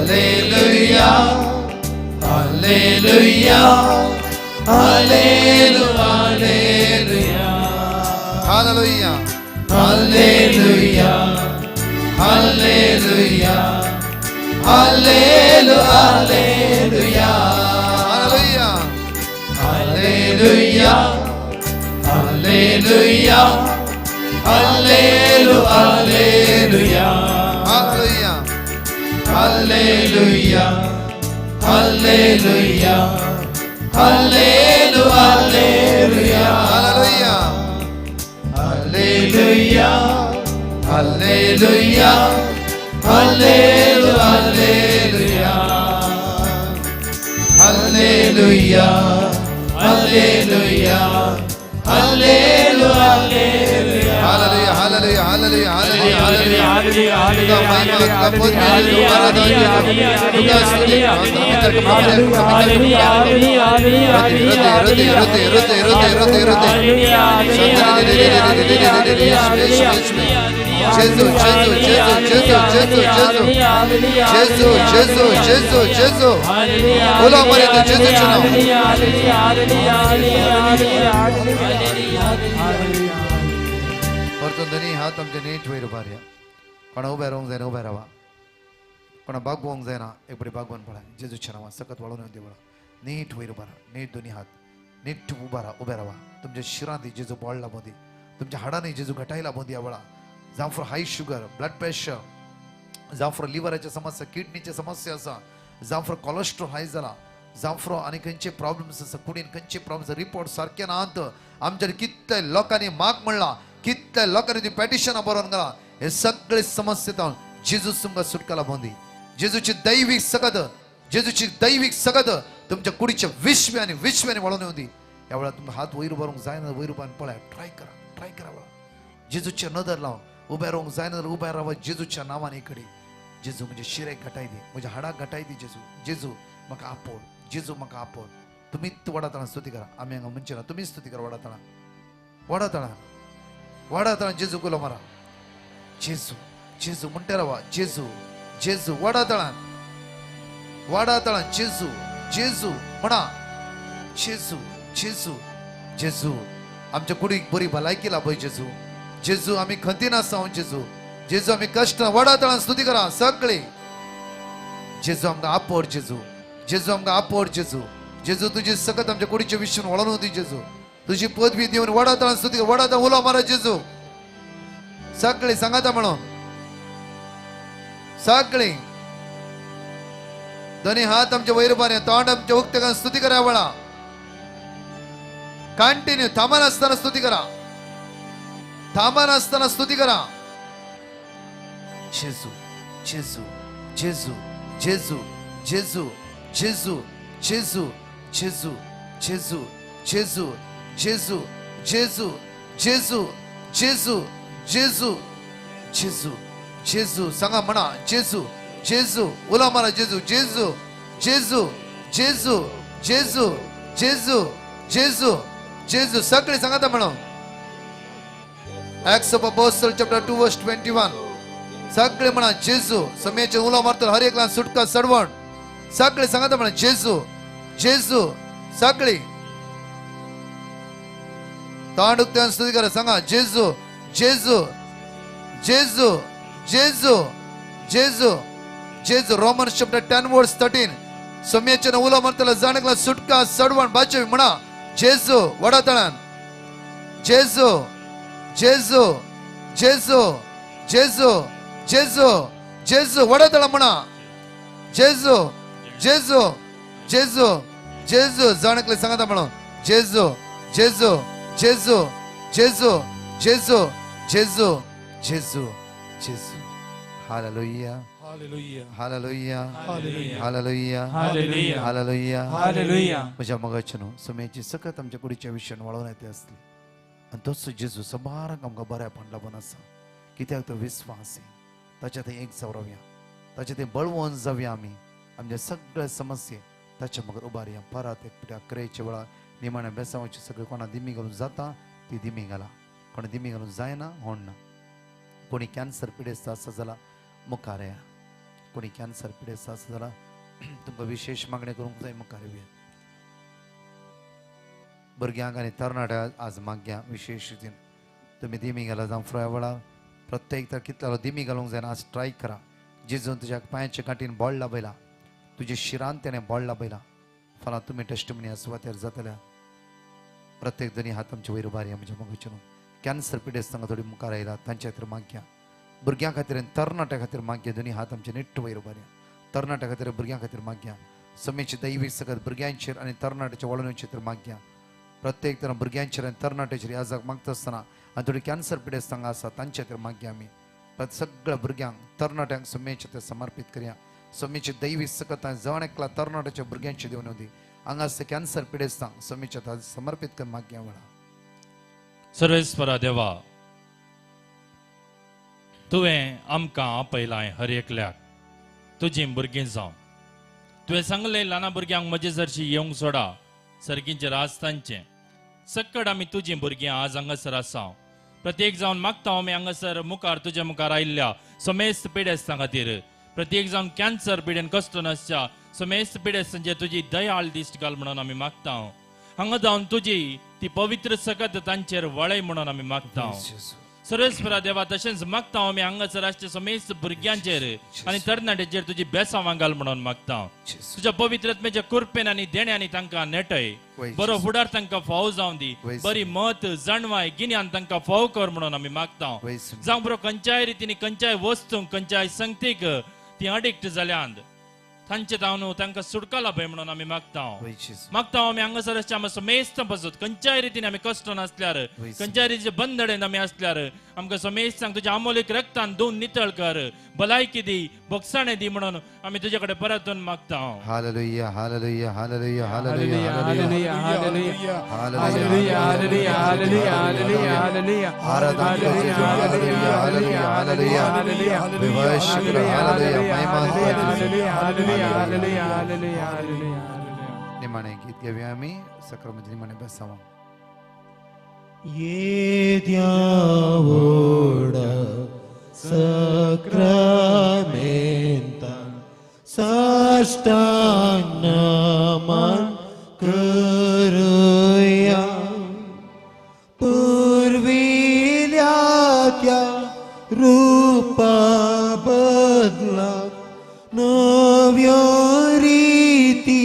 hallelujah hallelujah हालेलु hallelujah hallelujah hallelujah hallelujah हालेलु hallelujah hallelujah hallelujah. Hallelujah, hallelujah, hallelujah, hallelujah, hallelujah, hallelujah, hallelujah, hallelujah, hallelujah, hallelujah, hallelujah, hallelujah, hallelujah, hallelujah. Hallelujah, hallelujah, hallelujah, hallelujah, hallelujah. Gesù, Gesù, Gesù, Gesù, Gesù, Gesù, Gesù, Gesù, Gesù, Gesù. बोलो हमारे तो Gesù चुनाव. परतून दोन्ही हात आमचे नीट वयर उबारया. कोणा उबे रावंक जायना उबे रावा, कोणा बागवंक जायना एक बरी बागवण पळय. जेजूच्या नांवान सकत वाळून येवन देवळा नीट वयर उबारा, नीट दोन्ही हात नीट उबारा, उबे रावा. तुमच्या शिरांनी जेजू बळ लाबों दी, तुमच्या हाडांनी जेजू घटाय लाबों दी. वेळा जावं for high sugar, blood pressure, जावं फॉर लिव्हराचे समस्या, किडनीचे समस्या आसा, जावं फॉर कोलेस्ट्रॉल हाय जाला, जावं फॉर आनी खंयचे प्रॉब्लम्स आसा, कुडीन खंयचे प्रॉब्लम्स, रिपोर्ट सारके नात. आमच्या कितल्या लोकांनी माग म्हणला, कितल्या लोकांनी ती पेटिशनां बरोवन घाला. हे सगळे समस्ये जेजू तुमकां सुटका लाबों दी. जेजूची दैवीक सकत, जेजूची दैवीक सकत तुमच्या कुडीच्या विश्वे आनी विश्व्यानी वळोवन येवं दी. ह्या वेळार तुमकां हात वयर उबारूंक जायना, वयर उबारून पळय, ट्राय करा, ट्राय करा. वेळा जेजूच्या नदर लावन उबे रावंक जायना जाल्यार उबे रावा जेजूच्या नांवान. इकडे जेजू म्हजे शिरेक घटाय दी, म्हज्या हाडाक घटाय दी. जेजू, जेजू म्हाका आपोड, जेजू म्हाका आपोड. तुमीच वडाताळान स्तुती करा. आमी हांगा म्हणचे ना, तुमीच स्तुती करा. वडाताळान, वडाताळान, वडाताळान जेजू कुलो मारा. जेजू, जेजू म्हणटे रावा. जेजू, जेजू वडाताळान, वडाताळान जेजू, जेजू म्हणा. जेजू, जेजू, जेजू आमच्या कुडीक बरी भलायकी लाभय. जेजू, जेजू आमी खंती नासता. जेजू, जेजू आमी कश्ट. वडाताळान स्तुती करा सगळे. जेजू आमकां आपोड. जेजू, जेजू आमकां आपोड. जेजू, जेजू तुजी सकत आमच्या कुडीचे विश्वन वळोवन होती. जेजू तुजी पदवी दिवन वडाताळान स्तुती करा. वडाताळ उलो मारा जेजू. सगळे सांगाता म्हणून सगळे दोन्ही हात आमच्या वयर बारे, तोंड आमच्या उक्ते करून स्तुती करा. वळा कंटिन्यू थांबनासतना स्तुती करा, थांबनासतना स्तुती करा. जेजू, जेजू, जेजू, जेजू, जेजू, जेजू, जेजू, जेजू, जेजू, जेजू, जेजू, जेजू, जेजू, जेजू, जेजू, जेजू, जेजू. सांगा म्हणा जेजू, जेजू उला मारा. जेजू, जेजू, जेजू, जेजू, जेजू, जेजू, जेजू, जेजू. सगळे सांगाता म्हणून. Acts of Apostle chapter 2 verse 21. सगळे म्हणा जेजू. समयाचे उलो मारतो हर एकला सुटका सडवण. सगळे सांगाता म्हणा जेजू, जेजू. सगळे तोंड उक्त्यान स्तुती करा. सांगा जेजू, जेजू, जेजू, जेजू, जेजू, जेजू. रोमन चॅप्टर 10 वर्स 13. समयाचे उलो मारतला जाण एकला सुटका सडवण बाचवी म्हणा जेजू. वडातळान जेजू, जेजू, जेजू, जेजू, जेजू, जेजू. वडातळा म्हणा जेजू, जेजू, जेजू, जेजू. जाण एकले सांगता म्हणून जेजू, जेजू, जेजू, जेजू, जेजू, जेजू, जेजू, जेजू. Hallelujah, hallelujah, hallelujah, hallelujah, hallelujah, hallelujah, hallelujah, hallelujah. म्हज्या मोगाचे न्हू समयाची सकत आमच्या कुडीच्या विशयान वळोवन येते आसली. आनी तोच जेजू सबारांक आमकां बरेपण लागून आसा. कित्याक तो विस्वासी, ताच्या थंय एक जावया, ताच्या थंय बळवंत जावया. आमी आमच्या सगळे समस्ये ताच्या मगर उबारया. परत एक पिठ्या क्रेच्या वेळार निमाण्या बेसांवाची सगळे कोणा दिमी घालून जाता ती दिमी घाला, कोणा दिमी घालून जायना होणना. कोणी कॅन्सर पिडेस्त आसा जाल्यार मुखार या, कोणी कॅन्सर पिडेस्त आसा जाल्यार तुमकां विशेश मागणें करूंक जाय मुखार येवया. भुरग्यांक आनी तरणाट्यांक आज मागया विशेश रितीन तुमी दिमी घाला. जावं फ्रोया वेळार प्रत्येक तर कितलो दिमी घालूंक जायना आज ट्राय करा. जेजून तुज्या पांयाच्या गांठीन बळ लाबयला, तुज्या शिरान तेणें बळ लाबयला. फाल्यां तुमी टेस्टमनी सुवातेर जातल्या. प्रत्येक दोनी हात आमचे वयर उबारया म्हज्या मोगाचें कॅन्सर पिडेस्तांक थोडी मुखार आयला तांच्या खातीर मागया. भुरग्यां खातीर आनी तरणाट्या खातीर मागया. दोनी हात आमचे निट्ट वयर उबारया. तरणाट्या खातीर भुरग्यां खातीर मागया. समेची दैवी सकत भुरग्यांचेर आनी तरणाट्याच्या वळणेचेर मागया. प्रत्येक जाण भुरग्यांचेर आनी तरणाट्याचेर याजाक मागता आसतना आनी थोडी कॅन्सर पिडेस्तांक आसा तांच्या खातीर मागया. आमी सगळ्या भुरग्यांक तरणाट्यांक समेचे ते समर्पीत करया. समेची दैवी सकत जण एकला तरणाट्याच्या भुरग्यांची देवन दी. हांगासर कॅन्सर पिडेस्तांक समेच्या समर्पीत कर मागया वेळा. सर्वेस्परा देवा, तुवें आमकां आपयलां हर एकल्याक तुजीं भुरगीं जावं. तुवें सांगलें ल्हाना भुरग्यांक म्हजे सरशी येवंक सोडा, सर्गींचे राज तांचें. सक्कड आमी तुजीं भुरगीं आज हांगासर आसा. प्रत्येक जावन मागता आमी हांगासर मुखार तुज्या मुखार आयिल्ल्या समेस्त पिडेस्तां खातीर, प्रत्येक जावन कॅन्सर पिडेन कश्ट नासच्या समेस्त पिडेस्तांचेर तुजी दयाळ दिश्ट घाल म्हणून आमी मागता. हांगा जावन तुजी ती पवित्र सकत तांचेर वळय म्हणून आमी मागता. सर्वेस्परा देवा, तशेंच मागता आमी हांगासर आसच्या समेस्त भुरग्यांचेर आनी तरणाट्यांचेर तुजी बेसावां घाल म्हणून मागता. तुज्या पवित्र आत्म्याच्या कृपेन आनी देण्यांनी तांकां नेटय, बरो फुडार तांकां फाव जावं दी, बरी मत जाणवाय गिन्यान तांकां फाव कर म्हणून आमी मागता. जावं बरो खंयच्याय रितीन खंयच्याय वस्तूंक खंयच्याय संगतीक ती अडिक्ट जाल्यांत तांचे धांवन तांकां सुटका लाभय म्हणून आमी मागता. मागता आमी हांगासर आसच्या आमकां समेस्त पासत खंयच्याय रितीन आमी कश्ट नासल्यार, खंयच्याय रितीचे बंदडेन आमी आसल्यार आमकां समेस्तांक तुज्या अमोलीक रक्तान दोन नितळ कर, भलायकी दी, भोगसाणे दी म्हणून आमी तुजे कडेन परतून मागता. Hallelujah, hallelujah, hallelujah, hallelujah, hallelujah, hallelujah, hallelujah, hallelujah, hallelujah, hallelujah, hallelujah, hallelujah, hallelujah, We worship you, hallelujah, Mahima hallelujah, hallelujah, hallelujah, hallelujah, hallelujah. निमाणे गीत घेवया आमी. सक्रमजी निमाणे बसावा. ये द्यावोड सक्रामेंता साष्टांग नमन करूया. पूर्विल्या त्या रूपा बदला नव्यो रीती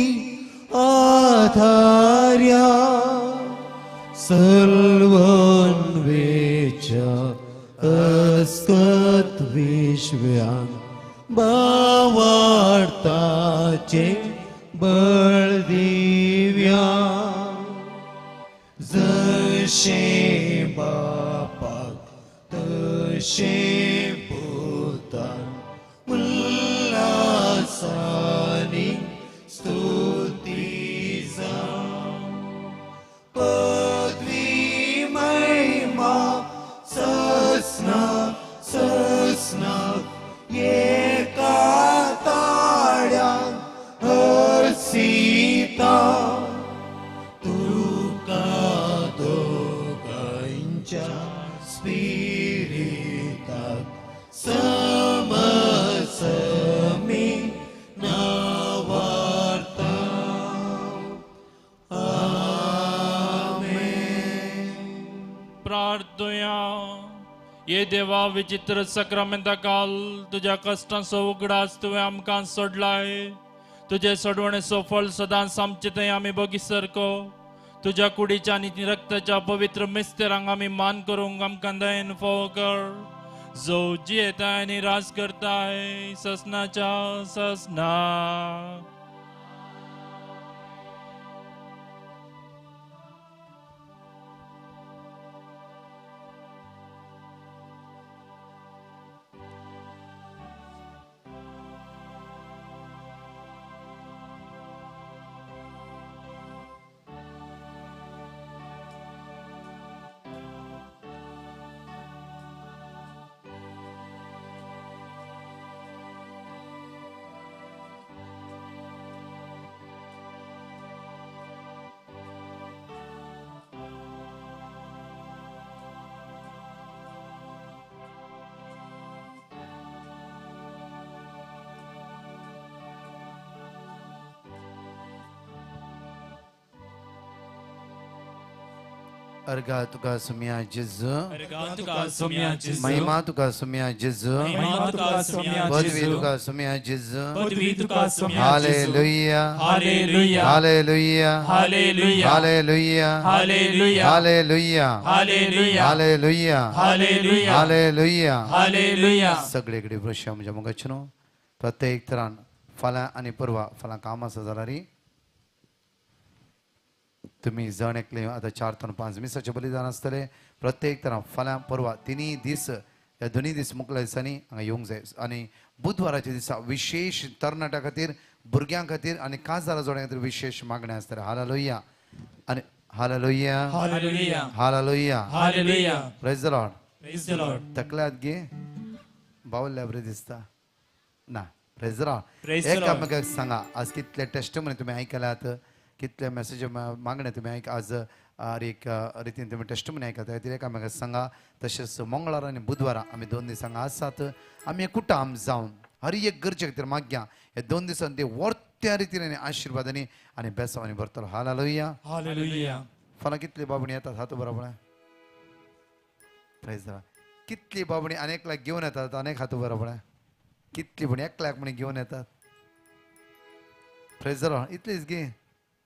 आधार्या. सल्वन वेच्या अस्कत विश्व्यांक बावार्ताचे बळ दिव्या. जशें बापाक तशें पुताक उल्हासानी स्तुती जावं. पदवी महिमा ससना ससना एका ताळ्यान हर्षिता. तुका दोगांच्या स्पिरिताक समसमी नावार्ता. आमेन. प्रार्थया. ये देवा, विचित्र सक्रामेंता काल तुज्या कश्टांचो उगडास तुवें आमकां सोडलाय. तुजे सोडवणेचो फळ सदांच आमचे थंय आमी बगीसरको. तुज्या कुडीच्या आनी रक्ताच्या पवित्र मिस्तेरांक आमी मान करूंक आमकां दयेन फावो कर, जो जियेताय आनी राज करताय ससनाच्या ससना. अर्गा तुका सुम्या जेजू, अर्गां तुका सोम्या जेजू, महिमा तुका सुम्या जेजू, महिमा तुका सोम्या पदवी जेजू, तुका सुम्या जेजू. पदवी तुका सोम्या जेजू. Hallelujah, hallelujah, hallelujah, hallelujah, hallelujah, hallelujah, hallelujah, hallelujah, hallelujah, hallelujah, hallelujah. Hallelujah. सगळे कडेन वृश्य म्हज्या मोगाचें न्हू प्रत्येक तरान फाल्यां आनी परवा फाल्यां काम आसा जाल्यार तुमी जण एकले आतां 4 ते 5 मिसाचें बलिदान आसतलें. प्रत्येक तरान फाल्यां परवा तिनूय दीस ह्या दोनूय दीस मुखल्या दिसांनी हांगा येवंक जाय. आनी बुधवाराच्या दिसा विशेश तरणाट्या खातीर, भुरग्यां खातीर आनी काजारा जोड्यां खातीर विशेश मागणें आसतलें. हालेलुया आनी hallelujah, hallelujah, hallelujah, hallelujah. Praise the Lord. Praise the Lord. तकल्यात गे बावल्या बरें दिसता ना. Praise the Lord. Praise the Lord. एकामेकाक सांगा आज कितले टेस्टमनी तुमी आयकल्यात, कितले मेसेज मागणे तुमी आयक आज एक रितीन तुमी टेस्टमनी आयकता खातीर एकामेकाक सांगा. तशेंच मंगळार आनी बुधवारा आमी 2 दीस हांगा आसात. आमी कुटाम जावन हर एक गरजे खातीर मागया. ह्या 2 दिसान ते वर्त्या रितीन आनी आशिर्वादांनी आनी बेसांवांनी भरतलो. Hallelujah, hallelujah. फाल्यां कितली बाबणी येतात हात बरोबर. Praise the Lord. कितली बाबणी अनेकल्याक घेवन येतात, अनेक हात बरोबर. कितली म्हण एकल्याक म्हण घेवन येतात. Praise the Lord. इतलीच गे.